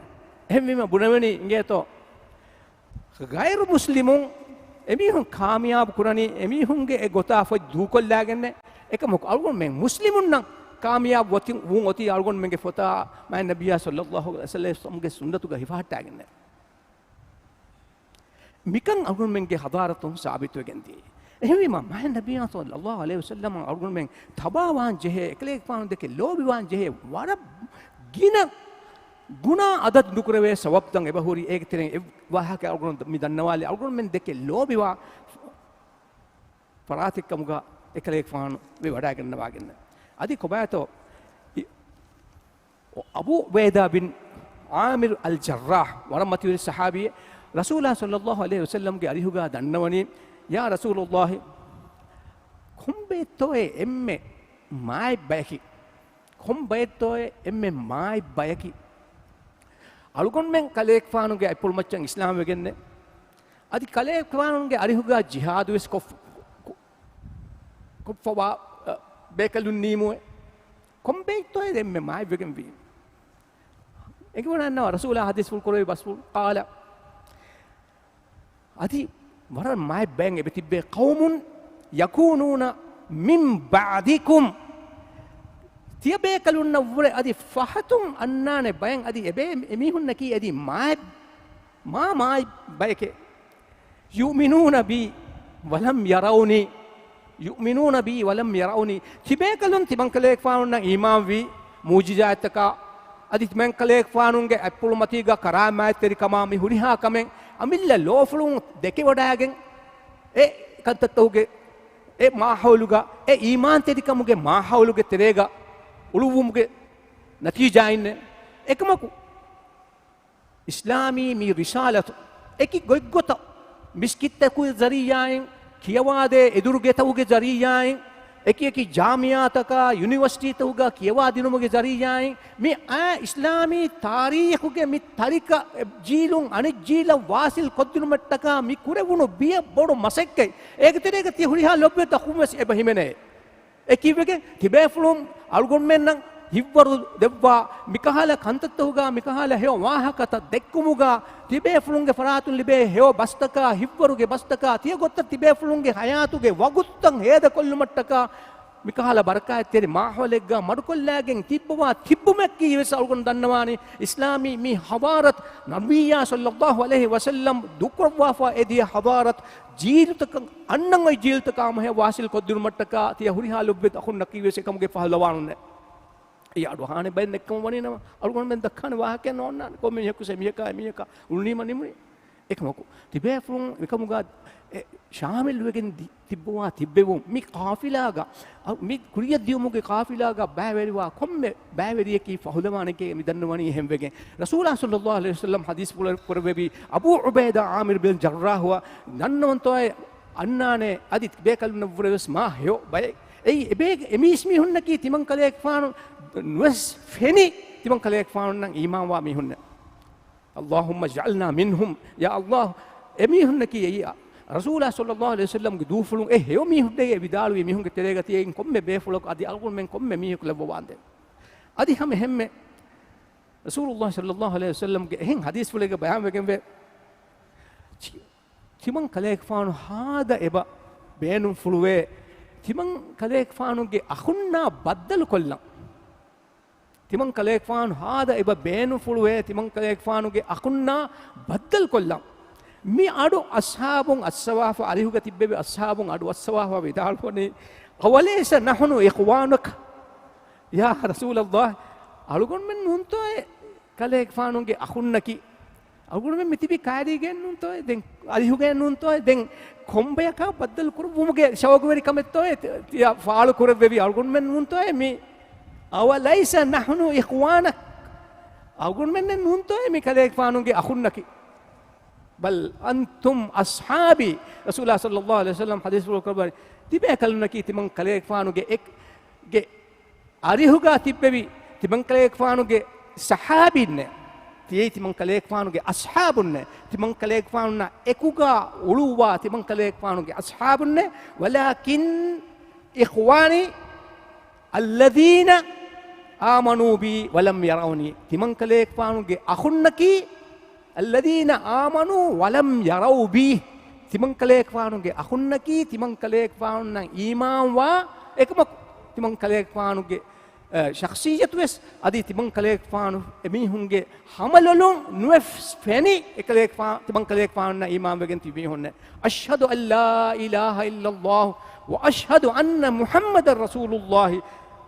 އެހެންވީމަ ބުނެވެނީ އިނގޭތޯ، ޣައިރު މުސްލިމުން އެމީހުން ކާމިޔާބު ކުރަނީ އެމީހުންގެ އެ ގޮތާ ފޮތް ދޫކޮށްލާގެންނޭ. އެކަމަކު އަޅުގަނޑުމެން މުސްލިމުންނަށް ކާމިޔާބު އޮތި-، ވުން އޮތީ އަޅުގަނޑުމެންގެ ފޮތާ މާތް ނަބިއްޔާ ޞައްލައްލާހު ޢަލައިހި ވަސައްލަމްގެ ސުންނަތުގަ ހިފަހައްޓާގެންނޭ. މިކަން އަޅުގަނޑުމެންގެ ޙަޟާރަތުން ސާބިތުވެގެން ދިޔައީ. އެހެންވީމަ، މާތް ނަބިއްޔާ ޞައްލައްލާހު ޢަލައިހި ވަސައްލަމަށް އަޅުގަނޑުމެން ތަބާވާން ޖެހޭ، އެކަލޭގެފާނު ދެކެ ލޯބިވާން ޖެހޭ ވަރަށް ގިނަ ގުނާ އަދަދު ނުކުރެވޭ ސަބަބުތައް އެބަހުރި. އޭގެ ތެރެއިން އެއް ވާހަކަ އަޅުގަނޑު މި ދަންނަވާލި، އަޅުގަނޑުމެން ދެކެ ލޯބިވާ ފަރާތެއްކަމުގަ އެކަލޭގެފާނު މި ވަޑައިގަންނަވާގެން. އަދި ކޮބާތޯ އި-، އަބޫ ޢުބައިދާ ބިން ޢާމިރު އަލް ޖައްރާޙް ވަރަށް މަތިވެރި ޞަޙާބީއެއް. ރަސޫލާ ޞައްލައްލާހު ޢަލައިހި ވަސައްލަމްގެ އަރިހުގަ ދަންނަވަނީ، ޔާ ރަސޫލައްލާހި، ކޮންބައެއްތޯއޭ އެންމެ މާތް ބަޔަކީ؟ ކޮންބައެއްތޯއޭ އެންމެ މާތް ބަޔަކީ؟ އަޅުގަނޑުމެން ކަލޭގެފާނުގެ އަތްޕުޅުމައްޗަށް އިސްލާމް ވެގެންނެ. އަދި ކަލޭގެފާނުގެ އަރިހުގަ ޖިހާދުވެސް ކޮށް-، ކޮ-، ކޮށްފަވާ، އަ، ބޭކަލުން ނީމުވެ. ކޮންބައެއްތޯއޭ އެންމެ މާތްވެގެންވީ؟ އެނގިވަޑަންނަވާ ރަސޫލާ ޙަދީޘްފުޅު ކުރެއްވި ބަސްފުޅު، ޤާލަ، އަދި ވަރަށް މާތް ބައެއް އެބަ ތިއްބޭ، ޤައުމުން ޔަކޫނޫނަ މިން ބަޢްދިކުމް، ތިޔަބޭކަލުންނަށްވުރެ އަދި ފަހަތުން އަންނާނެ ބައެއް، އަދި އެބޭ އެމީހުންނަކީ އަދި މާތް، މާ މާތް ބަޔެކޭ. يؤمنون بي ولم يروني، يؤمنون بي ولم يروني. ތިބޭކަލުން ތިމަންކަލޭގެފާނުންނަށް އީމާންވީ، މުޢުޖިޒާތްތަކާ، އަދި ތިމަންކަލޭގެފާނުންގެ އަތްޕުޅުމަތީގަ ކަރާމާތްތެރިކަމާ މި ހުރިހާ ކަމެއް އަމިއްލަ ލޯފުޅުން ދެކެވަޑައިގެން، އެ ކަންތައްތަކުގެ އެ މާހައުލުގަ، އެ އީމާންތެރިކަމުގެ މާހައުލުގެ ތެރޭގަ އުޅުއްވުމުގެ ނަތީޖާއިންނޭ. އެކަމަކު، އިސްލާމީ މި ރިސާލަތު އެކި ގޮތްގޮތަށް މިސްކިތްތަކުގެ ޒަރީއާއިން، ކިޔަވާދޭ އެދުރުގެތަކުގެ ޒަރީއާއިން، އެކި އެކި ޖާމިޢާތަކާ، ޔުނިވަރސިޓީތަކުގަ ކިޔަވާދިނުމުގެ ޒަރީއާއިން، މި އާ އިސްލާމީ ތާރީޚުގެ މި ތަރިކަ ޖީލުން އަނެއް ޖީލަށް ވާސިލް ކޮށްދިނުމަށްޓަކާ މި ކުރެވުނު ބިޔަ ބޮޑު މަސައްކަތް. އޭގެ ތެރޭގަ ތި ހުރިހާ ލޮބުވެތި އަޚުން ވެސް އެބަ ހިމެނޭ. އެ ކިއްވެގެން ތިބޭފުޅުން އަޅުގަނޑުމެންނަށް ހިއްވަރު ދެއްވާ، މިކަހަލަ ކަންތައްތަކުގަ މިކަހަލަ ހެޔޮ ވާހަކަތައް ދެއްކުމުގަ ތިބޭފުޅުންގެ ފަރާތުން ލިބޭ ހެޔޮ ބަސްތަކާ، ހިއްވަރުގެ ބަސްތަކާ، ތިޔަ ގޮތަށް ތިބޭފުޅުންގެ ހަޔާތުގެ ވަގުތުތައް ހޭދަކޮށްލުމަށްޓަކާ މިކަހަލަ ބަރަކާތްތެރި މާހައުލެއްގަ މަޑުކޮށްލާގެން ތިއްބަވާ ތިއްބުމަކީ ވެސް އަޅުގަނޑު ދަންނަވާނީ އިސްލާމީ މި ޙަޟާރަތް، ނަބިއްޔާ ޞައްލައްލާހު ޢަލައިހި ވަސައްލަމް ދޫކުރައްވާފަ އެދިޔަ ޙަޟާރަތް ޖީލުތަކަށް އަންނަން އޮތް ޖީލުތަކާ މަހެއް ވާސިލް ކޮށްދިނުމަށްޓަކާ ތިޔަ ހުރިހާ ލޮބުވެތި އަޚުންނަކީ ވެސް އެކަމުގެ ފަހުލަވާނުންނޭ. އެ އަޑު އަހާނެ ބައެއް ދެއްކަމުން ވަނީނަމަ، އަޅުގަނޑުމެން ދައްކާނެ ވާހަކައެއް ނޯންނާނެ. ކޮންމެ މީހަކު ސެ މީހަކާ އެމީހަކާ އުޅުނީމަ ނިމުނީ. އެކަމަކު، ތިބޭފުޅުން މިކަމުގަ އެ ޝާމިލްވެގެން ދި-، ތިއްބަވާ ތިއްބެވުން މި ޤާފިލާގަ، އަ، މި ކުރިއަށް ދިޔުމުގެ ޤާފިލާގަ ބައިވެރިވާ ކޮންމެ ބައިވެރިޔަކީ ފަހުލަވާނެކޭ މި ދަންނަވަނީ އެހެންވެގެން. ރަސޫލާ ޞައްލައްލާހު ޢަލައިހި ވަސައްލަމް ޙަދީޘްފުޅު ކުރެއްވެވި އަބޫ ޢުބައިދާ ޢާމިރު ބިން ޖައްރާޙުއަށް ދަންނަވަންތޯއޭ އަންނާނެ އަދި ބޭކަލުންނަށްވުރެ ވެސް މާ ހެޔޮ ބައެއް. އެއީ އެބޭ-، އެ މީސްމީހުންނަކީ ތިމަންކަލޭގެފާނު ނުވެސް ފެނި ތިމަންކަލޭގެފާނުންނަށް އީމާންވާ މީހުންނެއް. اللهم اجعلنا منهم. ޔާ ﷲ، އެމީހުންނަކީ އެއީ، ރަސޫލާ ޞައްލައްލާހު ޢަލައިހި ވަސައްލަމްގެ ދޫފުޅުން އެ ހެޔޮ މީހުންނޭ ވިދާޅުވި މީހުންގެ ތެރޭގަ ތިޔައިން ކޮންމެ ބޭފުޅަކު އަދި އަޅުގަނޑުމެން ކޮންމެ މީހަކު ލައްވަވާނދޭ. އަދި ހަމަ އެހެންމެ ރަސޫލުﷲ ޞައްލައްލާހު ޢަލައިހި ވަސައްލަމްގެ އެހެން ޙަދީޘްފުޅެއްގަ ބަޔާންވެގެންވޭ، ތި-، ތިމަން ކަލޭގެފާނު ހާދަ އެބަ ބޭނުންފުޅުވޭ، ތިމަން ކަލޭގެފާނުގެ އަޚުންނާ ބައްދަލުކޮށްލަން. ތިމަން ކަލޭގެފާނު ހާދަ އެބަ ބޭނުންފުޅުވޭ، ތިމަން ކަލޭގެފާނުގެ އަޚުންނާ ބައްދަލުކޮށްލަން. މި އަޑު އަޞްޙާބުން އައްސަވާފަ، އަރިހުގަ ތިއްބެވި އަޞްޙާބުން އަޑު އައްސަވާފަ ވިދާޅުވަނީ، "أوليس نحن إخوانك؟" ޔާ ރަސޫލައްލާހް، އަޅުގަނޑުމެން ނޫންތޯއޭ ކަލޭގެފާނުގެ އަޚުންނަކީ؟ އަޅުގަނޑުމެން މިތިބީ ކައިރީގައެއް ނޫންތޯއޭ؟ ދެން އަރިހުގައެއް ނޫންތޯއޭ؟ ދެން ކޮންބަޔަކާ ބައްދަލު ކުރުއްވުމުގެ ޝައުގުވެރިކަމެއްތޯއޭ ތި-، ތިޔަ ފާޅު ކުރެއްވެވި؟ އަޅުގަނޑުމެން ނޫންތޯއޭ މި، "أوليس نحن إخوانك؟" އަޅުގަނޑުމެންނެއް ނޫންތޯއޭ މި ކަލޭގެފާނުގެ އަޚުންނަކީ؟ "بل أنتم أصحابي." ރަސޫލާ ޞައްލައްލާހު ޢަލައިހި ވަސައްލަމް ޙަދީޘްފުޅު ކުރައްވަނީ، ތިބޭކަލުންނަކީ ތިމަން ކަލޭގެފާނުގެ އެކް-، ގެ އަރިހުގަ ތިއްބެވި ތިމަންކަލޭގެފާނުގެ ޞަޙާބީންނޭ. ތިޔައީ ތިމަންކަލޭގެފާނުގެ އަޞްޙާބުންނޭ. ތިމަންކަލޭގެފާނުންނާ އެކުގަ އުޅުއްވާ ތިމަންކަލޭގެފާނުގެ އަޞްޙާބުންނޭ. "ولكن إخواني الذين آمنوا بي ولم يروني." ތިމަންކަލޭގެފާނުގެ އަޚުންނަކީ، "الذين آمنوا ولم يروا بي." ތިމަންކަލޭގެފާނުގެ އަޚުންނަކީ، ތިމަންކަލޭގެފާނުންނަށް އީމާންވާ އެކަމަކު، ތިމަންކަލޭގެފާނުގެ، އަ، ޝަޚްޞިއްޔަތުވެސް، އަދި ތިމަންކަލޭގެފާނު އެމީހުންގެ ހަމަލޮލުން ނުވެސް ފެނި އެކަލޭގެފާ-، ތިމަންކަލޭގެފާނުންނަށް އީމާންވެގެން ތިބި މީހުންނޭ. "أشهد أن لا إله إلا الله وأشهد أن محمدا رسول الله."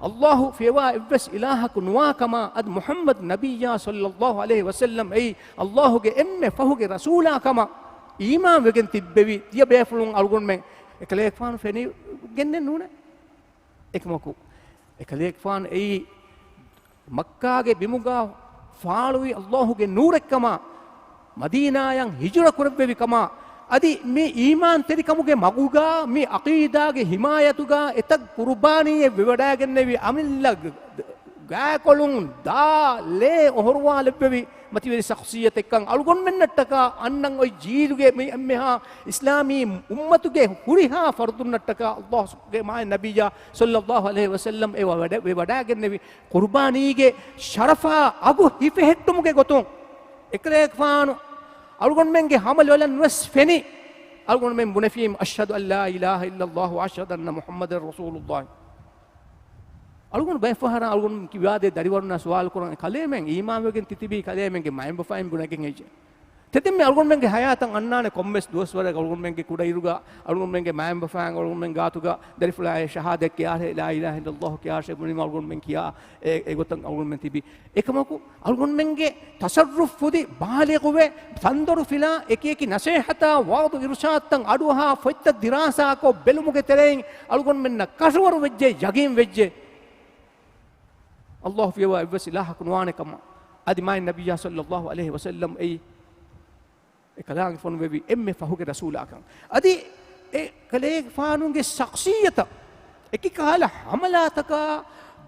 ﷲ ފިޔަވާ އެއްވެސް އިލާހަކު ނުވާ ކަމާ، އަދި މުޙައްމަދު ނަބިއްޔާ ޞައްލައްލާހު ޢަލައިހި ވަސައްލަމް އެއީ ﷲ ގެ އެންމެ ފަހުގެ ރަސޫލާ ކަމަށް އީމާންވެގެން ތިއްބެވި ތިޔަބޭފުޅުން އަޅުގަނޑުމެން އެކަލޭގެފާނު ފެނިގެންނެއް ނޫނޭ. އެކަމަކު، އެކަލޭގެފާނު އެއީ މައްކާގެ ބިމުގަ ފާޅުވި ﷲ ގެ ނޫރެއްކަމާ، މަދީނާޔަށް ހިޖުރަ ކުރެއްވެވި ކަމާ، އަދި މި އީމާންތެރިކަމުގެ މަގުގަ، މި ޢަޤީދާގެ ޙިމާޔަތުގަ އެތައް ޤުރުބާނީއެއް ވެވަޑައިގެންނެވި އަމިއްލަ ގާކޮޅުން ދާ ލޭ އޮހޮރުވާލެއްވެވި މަތިވެރި ޝަޚްޞިއްޔަތެއްކަން އަޅުގަނޑުމެންނަށްޓަކާ އަންނަން އޮތް ޖީލުގެ މި އެންމެހާ އިސްލާމީ އުއްމަތުގެ ހުރިހާ ފަރުދުންނަށްޓަކާ ﷲ ގެ މާތް ނަބިއްޔާ ޞައްލައްލާހު ޢަލައިހި ވަސައްލަމް އެ ވަޑަ-، ވެވަޑައިގެންނެވި ޤުރުބާނީގެ ޝަރަފާ އަގު ހިފެހެއްޓުމުގެ ގޮތުން، އެކަލޭގެފާނު އަޅުގަނޑުމެންގެ ހަމަލޮލަށް ނުވެސް ފެނި، އަޅުގަނޑުމެން ބުނެފީމު، "أشهد أن لا إله إلا الله وأشهد أن محمدا رسول الله." އަޅުގަނޑު ބައެއްފަހަރަށް އަޅުގަނޑު ކިބާދޭ ދަރިވަރުންނާ ސުވާލު ކުރަން، ކަލޭމެން އީމާންވެގެން ތިތިބީ ކަލޭމެންގެ މައިންބަފައިން ބުނެގެން އެއްޗެއް. ތެދެންމެ އަޅުގަނޑުމެންގެ ހަޔާތަށް އަންނާނެ ކޮންމެސް ދުވަސްވަރެއް އަޅުގަނޑުމެންގެ ކުޑައިރުގަ އަޅުގަނޑުމެންގެ މައިންބަފައިން އަޅުގަނޑުމެން ގާތުގަ ދަރިފުޅާއޭ ޝަހާދަތް ކިޔާށޭ، لا إله إلا الله ކިޔާށޭ ބުނީމަ އަޅުގަނޑުމެން ކިޔާ އެ، އެގޮތަށް އަޅުގަނޑުމެން ތިބި. އެކަމަކު އަޅުގަނޑުމެންގެ ތަޞައްރުފު ފުދި ބާލިޣުވެ، ތަންދޮރު ފިލާ، އެކިއެކި ނަސޭހަތާ، ވަޢުޡު އިރުޝާދުތައް އަޑުއަހާ ފޮތްތައް ދިރާސާކޮށް ބެލުމުގެ ތެރެއިން އަޅުގަނޑުމެންނަށް ކަށަވަރު ވެއްޖެ، ޔަގީން ވެއްޖެ. ﷲ ފިޔަވާ އެއްވެސް އިލާހަކު ނުވާނެ ކަމަށް، އަދި މާތް ނަބިއްޔާ ޞައްލައްލާހު ޢަލައިހި ވަސައްލަމް އެއީ އެކަލާނގެ ފޮނުވެވި އެންމެ ފަހުގެ ރަސޫލާކަން. އަދި އެ ކަލޭގެފާނުގެ ޝަޚްޞިއްޔަތަށް އެކި ކަހަލަ ޙަމަލާތަކާ،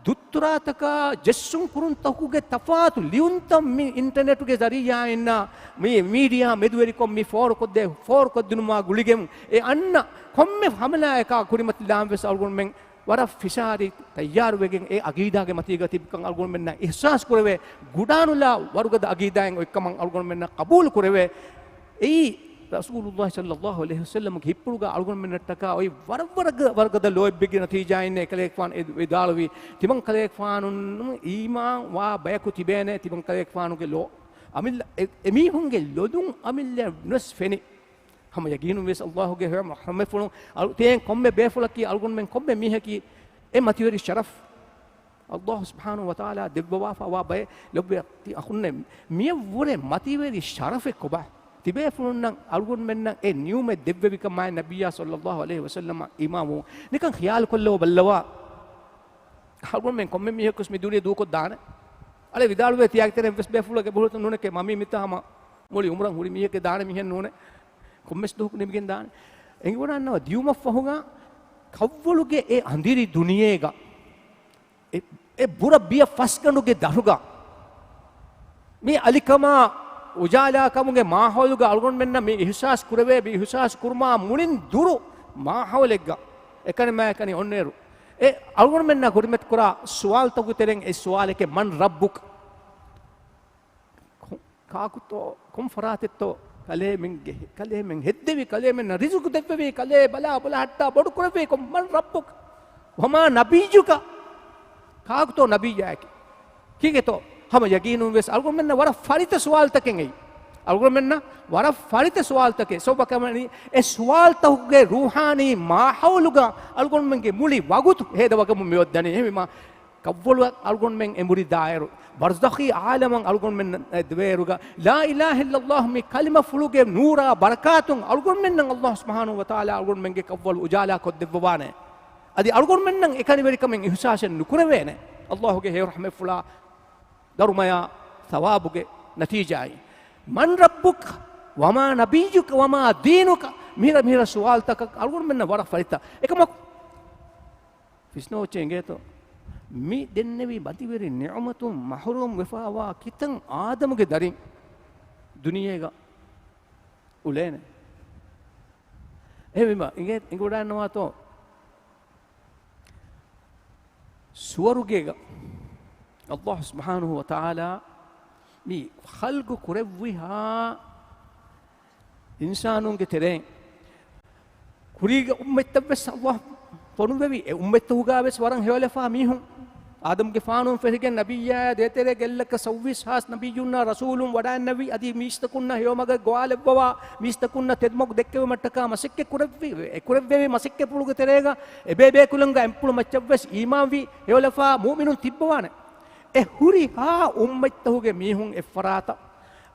ދުއްތުރާތަކާ، ޖެއްސުން ކުރުންތަކުގެ ތަފާތު ލިޔުންތައް މި އިންޓަނެޓުގެ ޒަރީޢާއިންނާ މި މީޑިއާ މެދުވެރިކޮށް މި ފޯރުކޮށްދޭ، ފޯރުކޮށްދިނުމާ ގުޅިގެން އެ އަންނަ ކޮންމެ ޙަމަލާއަކާ ކުރިމަތިލާން ވެސް އަޅުގަނޑުމެން ވަރަށް ފިށާރި ތައްޔާރުވެގެން އެ ޢަޤީދާގެ މަތީގަ ތިބިކަން އަޅުގަނޑުމެންނަށް އިޙްސާސް ކުރެވޭ، ގުޑާނުލާ ވަރުގަދަ ޢަޤީދާއެއް އޮތްކަމަށް އަޅުގަނޑުމެންނަށް ޤަބޫލު ކުރެވޭ. އެއީ ރަސޫލުﷲ ޞައްލައްލާހު ޢަލައިހި ވަސައްލަމްގެ ހިތްޕުޅުގަ އަޅުގަނޑުމެންނަށްޓަކާ އޮތް ވަރަށް ވަރަށް ވަރުގަދަ ލޯތްބެއްގެ ނަތީޖާއިން އެކަލޭގެފާނު އެ ވިދާޅުވީ، ތިމަން ކަލޭގެފާނުން އީމާން ވާ ބަޔަކު ތިބޭނެ، ތިމަން ކަލޭގެފާނުގެ ލޯ އަމިއްލަ އެ، އެމީހުންގެ ލޮލުން އަމިއްލަ ނުވެސް ފެނި. ހަމަ ޔަގީނުން ވެސް ﷲ ގެ ހަމަ ފުޅުން އަޅު ތޭން ކޮންމެ ބޭފުޅަކީ އަޅުގަނޑުމެން ކޮންމެ މީހަކީ އެ މަތިވެރި ޝަރަފް ﷲ ސުބްޙާނަހޫ ވަތަޢާލާ ދެއްވަވާފަ ވާ ބައެއް ލޮބުވެތި އަޚުންނޭ. މިޔަށްވުރެ މަތިވެރި ޝަރަފެއް ކޮބާ؟ ތިބޭފުޅުންނަށް އަޅުގަނޑުމެންނަށް އެ ނިޢުމަތް ދެއްވެވިކަމާއި ނަބިއްޔާ ޞައްލައްލާހު ޢަލައިހި ވަސައްލަމަށް އީމާންވުން. ނިކަން ޚިޔާލުކޮށްލައްވާ ބައްލަވާ. އަޅުގަނޑުމެން ކޮންމެ މީހަކުވެސް މި ދުނިޔެ ދޫކޮށްދާނެ. އަޅެ ވިދާޅުވޭ ތިޔާގެ ތެރެއިން އެއްވެސް ބޭފުޅެއްގެ ބަހުޅަތައް ނޫނެކޭ. މަ މީ މިތާ ހަމަ މުޅި އުމުރަށް ހުރި މީހެއްގެ ދާނެ މިހެން ނޫނެ. ކޮންމެސް ދުވަހަކު ނިމިގެން ދާނެ. އެނގިވަޑާންނަވާ ދިޔުމަށްފަހުގަ ކައްވަޅުގެ އެ އަނދިރި ދުނިޔޭގަ އެ، އެ ބުރަ ބިޔަ ފަސްގަނޑުގެ ދަށުގަ މި އަލިކަމާ އުޖާލާކަމުގެ މާހައުލުގަ އަޅުގަނޑުމެންނަށް މި އިހްސާސް ކުރެވޭ، މި އިހްސާސް ކުރުމާ މުޅިން ދުރު މާހައުލެއްގަ އެކަނިމާއެކަނި އޮންނައިރު، އެ އަޅުގަނޑުމެންނަށް ކުރިމަތިކުރާ ސުވާލުތަކުގެ ތެރެއިން އެއް ސުވާލެކޭ، من ربك؟ ކާކުތޯ، ކޮން ފަރާތެއްތޯ ކަލޭމެންގެ، ކަލޭމެން ހެއްދެވީ، ކަލޭމެންނަށް ރިޒުގު ދެއްވެވީ، ކަލޭ ބަލާ ބަލަހައްޓާ ބޮޑު ކުރެއްވީ ކޮން؟ من ربك؟ وما نبيك؟ ކާކުތޯ ނަބިއްޔާއެކޭ؟ ކީކޭތޯ؟ ހަމަ ޔަގީނުން ވެސް އަޅުގަނޑުމެންނަށް ވަރަށް ފަރިތަ ސުވާލުތަކެއް އެއީ. އަޅުގަނޑުމެންނަށް ވަރަށް ފަރިތަ ސުވާލުތަކެއް. ސަބަބަކަށް ވަނީ އެ ސުވާލުތަކުގެ ރޫޙާނީ މާހައުލުގަ އަޅުގަނޑުމެންގެ މުޅި ވަގުތު ހޭދަވަގަމުން މިއޮއްދަނީ. އެހެންވީމާ، ކައްވަޅު އަޅުގަނޑުމެން އެނބުރި ދާއިރު، ބަރްޒަޚީ ޢާލަމަށް އަޅުގަނޑުމެން ދިވޭއިރުގަ، لا إله إلا الله މި ކަލިމަފުޅުގެ ނޫރާ ބަރަކާތުން އަޅުގަނޑުމެންނަށް ﷲ ސުބްޙާނަހޫ ވަތަޢާލާ އަޅުގަނޑުމެންގެ ކައްވަޅު އުޖާލާ ކޮށްދެއްވަވާނެ. އަދި އަޅުގަނޑުމެންނަށް އެކަނިވެރިކަމެއް އިޙްސާސެއް ނުކުރެވޭނެ. ﷲ ގެ ހެޔޮ ރަޙްމަތްފުޅާ ދަރުމަޔާ ޘަވާބުގެ ނަތީޖާއިން. من ربك وما نبيك وما دينك؟ މިހިރަ، މިހިރަ ސުވާލުތަކަށް އަޅުގަނޑުމެންނަށް ވަރަށް ފަރިތަ. އެކަމަކު، ފިސްނޯއްޗެއް އިނގޭތޯ؟ މި ދެންނެވި މަތިވެރި ނިޢުމަތުން މަޙްރޫމް ވެފާވާ ކިތަން އާދަމުގެ ދަރިން ދުނިޔޭގަ އުޅޭނެ. އެހެންވީމަ، އިނގޭ، އިނގިވަޑައިންނަވާތޯ؟ ސުވަރުގޭގަ ﷲ ސުބްޙާނަހޫ ވަތަޢާލާ މި ޚަލްޤު ކުރެއްވިހާ އިންސާނުންގެ ތެރެއިން ކުރީގެ އުއްމަތްތައް ވެސް ﷲ ފޮނުއްވެވި. އެ އުއްމަތްތަކުގަ ވެސް ވަރަށް ހެޔޮލަފާ މީހުން. އާދަމްގެފާނުން ފެށިގެން ނަބިއްޔާ ދޭތެރޭ ގެއްލަކަށް ސައްވީސް ހާސް ނަބިއްޔުންނާ ރަސޫލުން ވަޑައިންނެވި. އަދި މީސްތަކުންނަށް ހެޔޮމަގަށް ގޮވާލެއްވަވާ، މީސްތަކުންނަށް ތެދުމަގު ދެއްކެވުމަށްޓަކާ މަސައްކަތް ކުރެއްވި. އެ ކުރެއްވެވި މަސައްކަތްޕުޅުގެ ތެރޭގަ އެބޭބޭކުލަންގަ އެންޕުޅު މައްޗަށްވެސް އީމާންވި ހެޔޮލަފާ މުއުމިނުން ތިއްބަވާނެ. އެ ހުރިހާ އުއްމަތްތަކުގެ މީހުން އެއްފަރާތަށް،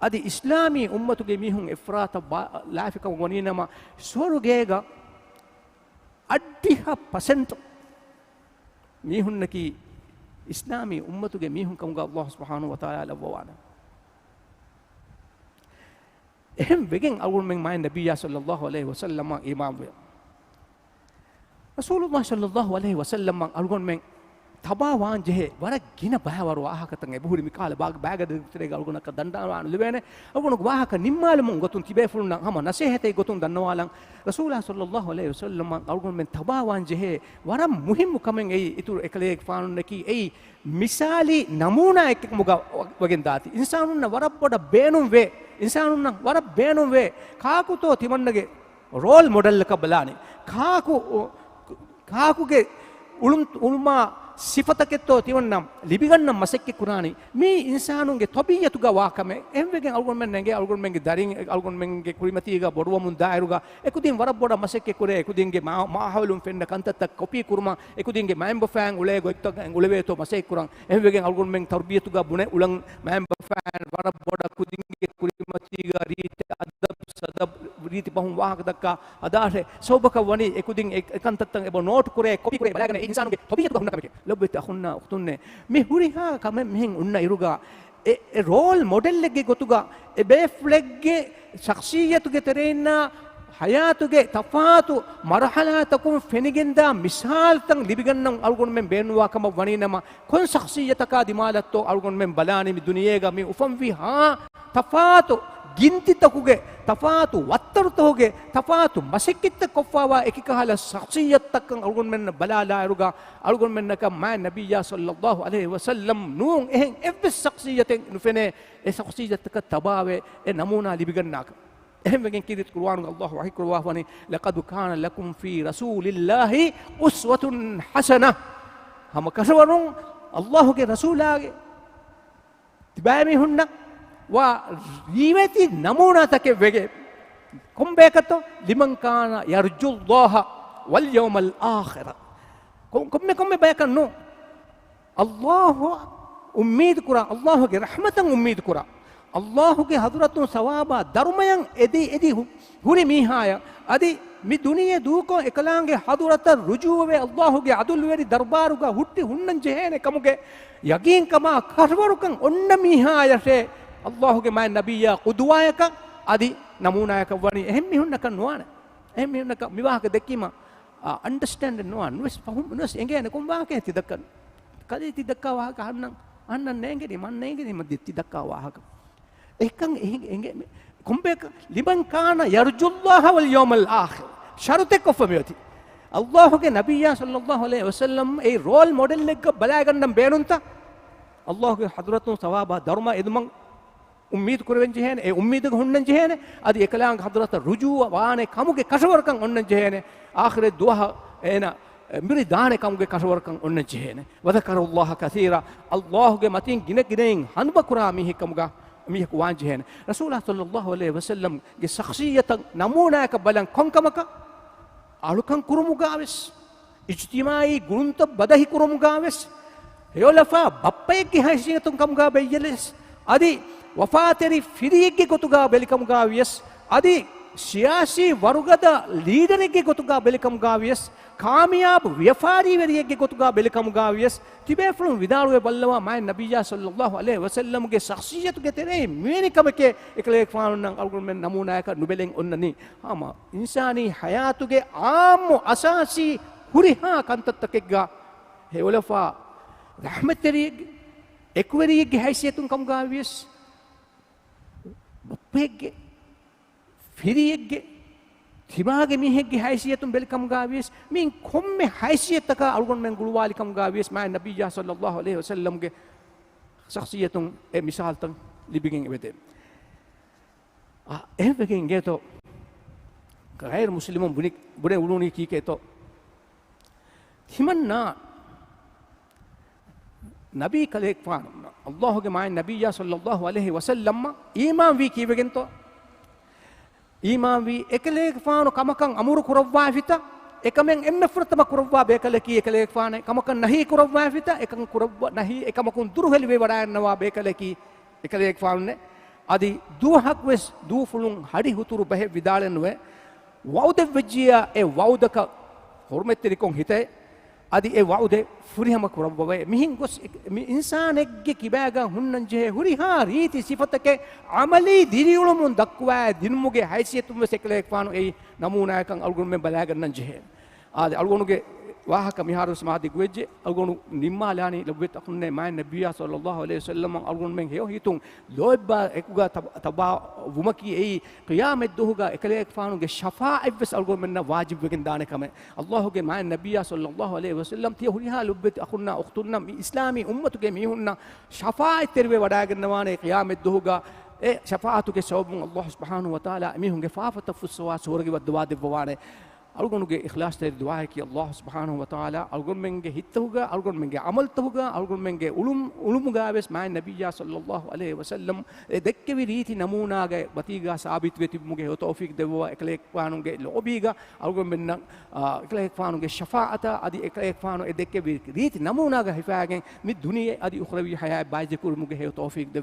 އަދި އިސްލާމީ އުއްމަތުގެ މީހުން އެއްފަރާތަށް ބާ-، ލާފިކަމަށް ވަނީނަމަ، ސުވަރުގޭގަ އަށްޑިހަ ޕަސެންޓް މީހުންނަކީ އިސްލާމީ އުއްމަތުގެ މީހުން ކަމުގަ ﷲ ސުބްޙާނަހޫ ވަތަޢާލާ ލައްވަވާނެ. އެހެން ވެގެން އަޅުގަނޑުމެން މާތް ނަބިއްޔާ ޞައްލައްލާހު ޢަލައިހި ވަސައްލަމަށް އީމާންވެ، ރަސޫލުﷲ ޞައްލައްލާހު ޢަލައިހި ވަސައްލަމަށް އަޅުގަނޑުމެން ތަބާވާން ޖެހޭ ވަރަށް ގިނަ ބައިވަރު ވާހަކަތައް އެބަހުރި. މިކަހަލަ ބާގް ބައިގަދަ ތެރޭގަ އަޅުގަނޑަކަށް ދަންނަވާން ނުލެވޭނެ. އަޅުގަނޑު ވާހަކަ ނިންމާލުމުން ގޮތުން ތިބޭފުޅުންނަށް ހަމަ ނަސޭހަތެއް ގޮތުން ދަންނަވާލަން. ރަސޫލާ ޞައްލައްލާހު ޢަލައިހި ވަސައްލަމަށް އަޅުގަނޑުމެން ތަބާވާން ޖެހޭ ވަރަށް މުހިއްމު ކަމެއް އެއީ، އިތުރު އެކަލޭގެފާނުންނަކީ އެއީ މިސާލީ ނަމޫނާއެއް ކަމުގަ ވެގެން ދާތީ. އިންސާނުންނަށް ވަރަށް ބޮޑަށް ބޭނުންވޭ، އިންސާނުންނަށް ވަރަށް ބޭނުންވޭ ކާކުތޯ ތިމަންނަގެ ރޯލް މޮޑެލްއަކަށް ބަލާނީ. ކާކު، ކާކުގެ އުޅުން، އުޅުމާ ސިފަތަކެއްތޯ ތިމަންނަ ލިބިގަންނަ މަސައްކަތް ކުރާނީ. މީ އިންސާނުންގެ ތަބީޢަތުގަ ވާ ކަމެއް. އެހެންވެގެން އަޅުގަނޑުމެން އެނގޭ އަޅުގަނޑުމެންގެ ދަރިން އަޅުގަނޑުމެންގެ ކުރިމަތީގަ ބޮޑުވަމުން ދާއިރުގަ އެކުދިން ވަރަށް ބޮޑަށް މަސައްކަތް ކުރޭ، އެކުދިންގެ މާ-، މާހައުލުން ފެންނަ ކަންތައްތައް ކޮޕީ ކުރުމަށް، އެކުދިންގެ މައިންބަފައިން އުޅޭ ގޮތްތައް އުޅެވޭތޯ މަސައްކަތް ކުރަން. އެހެންވެގެން އަޅުގަނޑުމެން ތަރުބިޔަތުގަ ބުނެ އުޅަން މައިންބަފައިން ވަރަށް ބޮޑަށް ކުދިންގެ ކުރިމަތީގަ ރީތި އަދަބު ސަދަބު ރީތި ބަހުން ވާހަކަ ދައްކާ ހަދާށޭ. ސަބަބަކަށް ވަނީ އެކުދިން އެ، އެކަންތައްތައް އެބަ ނޯޓް ކުރޭ، ކޮޕީ ކުރޭ ބަލާގަނެ އެ އިންސާނުގެ ތަބީޢަތުގަ ހުންނަ ކަމެކޭ. ލޮބުވެތި އަޚުންނާ އުޚްތުންނޭ، މި ހުރިހާ ކަމެއް މިހެން އޮންނަ އިރުގަ އެ، އެ ރޯލް މޮޑެލްއެއްގެ ގޮތުގަ އެ ބޭފުޅެއްގެ ޝަޚްޞިއްޔަތުގެ ތެރެއިންނާ ޙަޔާތުގެ ތަފާތު މަރުޙަލާތަކުން ފެނިގެންދާ މިސާލްތައް ލިބިގަންނަން އަޅުގަނޑުމެން ބޭނުންވާ ކަމަށް ވަނީނަމަ، ކޮން ޝަޚްޞިއްޔަތަކާ ދިމާލަށްތޯ އަޅުގަނޑުމެން ބަލާނީ މި ދުނިޔޭގަ މި އުފަންވި ހާ ތަފާތު ގިންތިތަކުގެ، ތަފާތު ވައްތަރުތަކުގެ، ތަފާތު މަސައްކަތްތައް ކޮށްފާވާ އެކިކަހަލަ ޝަޚްޞިއްޔަތުތަކަށް އަޅުގަނޑުމެންނަށް ބަލާލާއިރުގަ، އަޅުގަނޑުމެންނަކަށް މާތް ނަބިއްޔާ ޞައްލައްލާހު ޢަލައިހި ވަސައްލަމް ނޫން އެހެން އެއްވެސް ޝަޚްޞިއްޔަތެއް ނުފެނޭ، އެ ޝަޚްޞިއްޔަތަކަށް ތަބާވެ އެ ނަމޫނާ ލިބިގަންނާކަށް. އެހެންވެގެން ކީރިތި ޤުރުއާނުގަ ﷲ ވަޙީ ކުރައްވާފަނީ، لَقَدْ كَانَ لَكُمْ فِي رَسُولِ اللَّهِ أُسْوَةٌ حَسَنَةٌ. ހަމަ ކަށަވަރުން ﷲ ގެ ރަސޫލާގެ ތިބާމީހުންނަށް ވާ ރީވެތި ނަމޫނާތަކެއް ވެގެ. ކޮން ބަޔަކަށްތޯ؟ لِمَنْ كَانَ يَرْجُو اللَّهَ وَالْيَوْمَ الْآخِرَ. ކޮ-، ކޮންމެ، ކޮންމެ ބަޔަކަށް ނޫން. ﷲ އުއްމީދު ކުރާ، ﷲ ގެ ރަޙްމަތަށް އުއްމީދު ކުރާ، ﷲ ގެ ޙަޟްރަތުން ސަވާބާ ދަރުމަޔަށް އެދި، އެދި ހު-، ހުރި މީހާޔަށް، އަދި މި ދުނިޔެ ދޫކޮށް އެކަލާނގެ ޙަޟްރަތަށް ރުޖޫޢަވެ، ﷲ ގެ ޢަދުލުވެރި ދަރުބާރުގަ ހުއްޓި ހުންނަން ޖެހޭނެ ކަމުގެ ޔަގީންކަމާ ކަށަވަރުކަން އޮންނަ މީހާޔަށޭ، ﷲ ގެ މާތް ނަބިއްޔާ ޤުދުވާޔަކަށް އަދި ނަމޫނާޔަކަށް ވަނީ. އެހެން މީހުންނަކަށް ނުވާނެ. އެހެން މީހުންނަކަށް މި ވާހަކަ ދެއްކީމަ، އާ، އަންޑަސްޓޭންޑެއް ނުވާނެ. ނުވެސް ފަހުމް، ނުވެސް އެނގޭނެ ކޮން ވާހަކައެއް ތި ދައްކަން. ކަލޭ ތި ދައްކާ ވާހަކަ އަހަންނަށް، އަހަންނަށް ނޭނގެނީ، މަން ނޭނގެނީ މަ ތި ދައްކާ ވާހަކަ. އެކަން އެހި-، އެނގެ-، ކޮންބޭކަ؟ لمن كان يرجو الله واليوم الآخر. ޝަރުތެއް ކޮށްފަ މިއޮތީ. ﷲ ގެ ނަބިއްޔާ ޞައްލައްލާހު ޢަލައިހި ވަސައްލަމް އެއީ ރޯލް މޮޑެލްއެއްގަ ބަލާގަންނަން ބޭނުންތަ؟ ﷲ ގެ ޙަޟްރަތުން ޘަވާބާ ދަރުމަ އެދުމަށް އުއްމީދު ކުރެވެން ޖެހޭނެ، އެ އުއްމީދުގަ ހުންނަން ޖެހޭނެ، އަދި އެކަލާނގެ ޙަޟްރަތަށް ރުޖޫޢަ ވާނެ ކަމުގެ ކަށަވަރަކަށް އޮންނަން ޖެހޭނެ، އާޚިރަތް ދުވަހަށް އޭނަ މިރި ދާނެ ކަމުގެ ކަށަވަރަކަށް އޮންނަން ޖެހޭނެ. وذكروا الله كثيرا، ﷲ ގެ މަތިން ގިނަ ގިނައިން ހަނދުމަ ކުރާ މީހެއް ކަމުގަ މީހަކު ވާން ޖެހޭނެ. ރަސޫލާ ޞައްލައްލާހު ޢަލައިހި ވަސައްލަމްގެ ޝަޚްޞިއްޔަތަށް ނަމޫނާއަކަށް ބަލަން ކޮން ކަމަކަށް؟ އަޅުކަން ކުރުމުގަ ވެސް، އިޖްތިމާޢީ ގުޅުންތައް ބަދަހި ކުރުމުގަ ވެސް، ހެޔޮލަފާ ބައްޕައެއްގެ ހައިސިއްޔަތުން ކަމުގަ ބެއްޔެލެސް، އަދި ވަފާތެރި ފިރިއެއްގެ ގޮތުގަ ބެލި ކަމުގަ ވިޔަސް، އަދި ސިޔާސީ ވަރުގަދަ ލީޑަރެއްގެ ގޮތުގަ ބެލި ކަމުގަ ވިޔަސް، ކާމިޔާބު ވިޔަފާރީވެރިއެއްގެ ގޮތުގަ ބެލި ކަމުގަ ވިޔަސް، ތިބޭފުޅުން ވިދާޅުވެ ބައްލަވާ، މާތް ނަބިއްޔާ ޞައްލައްލާހު ޢަލައިހި ވަސައްލަމްގެ ޝަޚްޞިއްޔަތުގެ ތެރެއިން މިވެނި ކަމެކޭ އެކަލޭގެފާނުންނަށް އަޅުގަނޑުމެން ނަމޫނާއަކަށް ނުބެލެން އޮންނަނީ. ހަމަ އިންސާނީ ޙަޔާތުގެ ޢާއްމު އަސާސީ ހުރިހާ ކަންތައްތަކެއްގަ ހެޔޮލަފާ ރަޙްމަތްތެރިއެއްގެ، އެކުވެރިއެއްގެ ހައިސިއްޔަތުން ކަމުގަ ވިޔަސް، ބައްޕައެއްގެ، ފިރިއެއްގެ، ތިމާގެ މީހެއްގެ ހައިސިއްޔަތުން ބެލި ކަމުގަ ވިޔަސް، މިއިން ކޮންމެ ހައިސިއްޔަތަކާ އަޅުގަނޑުމެން ގުޅުވާލި ކަމުގަ ވިޔަސް، މާތް ނަބިއްޔާ ޞައްލައްލާހު ޢަލައިހި ވަސައްލަމްގެ ޝަޚްޞިއްޔަތުން އެ މިސާލުތައް ލިބިގެން އެބަދޭ. އާ، އެހެންވެގެން އިނގޭތޯ، ޣައިރު މުސްލިމުން ބުނި-، ބުނެ އުޅުނީ ކީކޭތޯ؟ ތިމަންނާ ނަބީ ކަލޭގެފާނު، ﷲ ގެ މާތް ނަބިއްޔާ ޞައްލައްލާހު ޢަލައިހި ވަސައްލަމަށް އީމާންވީ ކީއްވެގެންތޯ؟ އީމާންވީ އެކަލޭގެފާނު ކަމަކަށް އަމުރު ކުރައްވާފިތަ، އެކަމެއް އެންމެ ފުރަތަމަ ކުރައްވާ ބޭކަލަކީ، އެކަލޭގެފާނު ކަމަކަށް ނަހީ ކުރައްވާފިތަ، އެކަން ކުރައްވަ-، ނަހީ އެކަމަކުން ދުރުހެލިވެވަޑައިގަންނަވާ ބޭކަލަކީ އެކަލޭގެފާނުންނޭ. އަދި ދުވަހަކުވެސް ދޫފުޅުން ހަޑި ހުތުރު ބަހެއް ވިދާޅެއް ނުވޭ. ވަޢުދެއްވެއްޖިއްޔާ އެ ވަޢުދަކަށް ހުރުމަތްތެރިކޮށް ހިތޭ، އަދި އެ ވަޢުދެއް ފުރިހަމަ ކުރައްވަވައޭ. މިހެން ގޮސް މި އިންސާނެއްގެ ކިބާގަ ހުންނަން ޖެހޭ ހުރިހާ ރީތި ސިފަތަކެއް ޢަމަލީ ދިރިއުޅުމުން ދައްކުވާ ދިނުމުގެ ހައިސިއްޔަތުން ވެސް އެކަލޭގެފާނު އެއީ ނަމޫނާއަކަށް އަޅުގަނޑުމެން ބަލާގަންނަން ޖެހޭ. އާދެ، އަޅުގަނޑުގެ ވާހަކަ މިހާރުވެސް މާ ދިގުވެއްޖެ. އަޅުގަނޑު ނިންމާލާނީ ލޮބުވެތި އަޚުންނޭ މާތް ނަބިއްޔާ ޞައްލައްލާހު ޢަލައިހި ވަސައްލަމަށް އަޅުގަނޑުމެން ހެޔޮ ހިތުން ލޯތްބާ އެކުގަ ތަބާ-، ތަބާވުމަކީ އެއީ ޤިޔާމަތްދުވަހުގަ އެކަލޭގެފާނުގެ ޝަފާޢަތްވެސް އަޅުގަނޑުމެންނަށް ވާޖިބްވެގެން ދާނެ ކަމެއް. ﷲ ގެ މާތް ނަބިއްޔާ ޞައްލައްލާހު ޢަލައިހި ވަސައްލަމް ތިޔަ ހުރިހާ ލޮބުވެތި އަޚުންނާ އުޚްތުންނަށް މި އިސްލާމީ އުއްމަތުގެ މީހުންނަށް ޝަފާޢަތްތެރިވެ ވަޑައިގަންނަވާނެ ޤިޔާމަތްދުވަހުގަ. އެ ޝަފާޢަތުގެ ސަބަބުން ﷲ ސުބްޙާނަހޫ ވަތަޢާލާ އެމީހުންގެ ފާފަތައް ފުއްސަވާ ސުވަރުގެ ވައްދަވާދެއްވަވާނެ. އަޅުގަނޑުގެ އިޚްލާޞްތެރި ދުޢާއަކީ ﷲ ސުބްޙާނަހޫ ވަތަޢާލާ އަޅުގަނޑުމެންގެ ހިތްތަކުގަ، އަޅުގަނޑުމެންގެ ޢަމަލުތަކުގަ، އަޅުގަނޑުމެންގެ އުޅުމު-، އުޅުމުގަ ވެސް މާތް ނަބިއްޔާ ޞައްލައްލާހު ޢަލައިހި ވަސައްލަމް އެ ދެއްކެވި ރީތި ނަމޫނާގެ މަތީގަ ސާބިތުވެ ތިބުމުގެ ހެޔޮ ތައުފީޤު ދެއްވަވާ، އެކަލޭގެފާނުގެ ލޯބީގަ އަޅުގަނޑުމެންނަށް، އާ، އެކަލޭގެފާނުގެ ޝަފާޢަތާ އަދި އެކަލޭގެފާނު އެ ދެއްކެވި ރީތި ނަމޫނާގަ ހިފާގެން މި ދުނިޔެ އަދި އުޚްރަވީ ޙަޔާތް ބާއްޖަކުރުމުގެ ހެޔޮ ތައުފީޤު ދެއްވަވާ.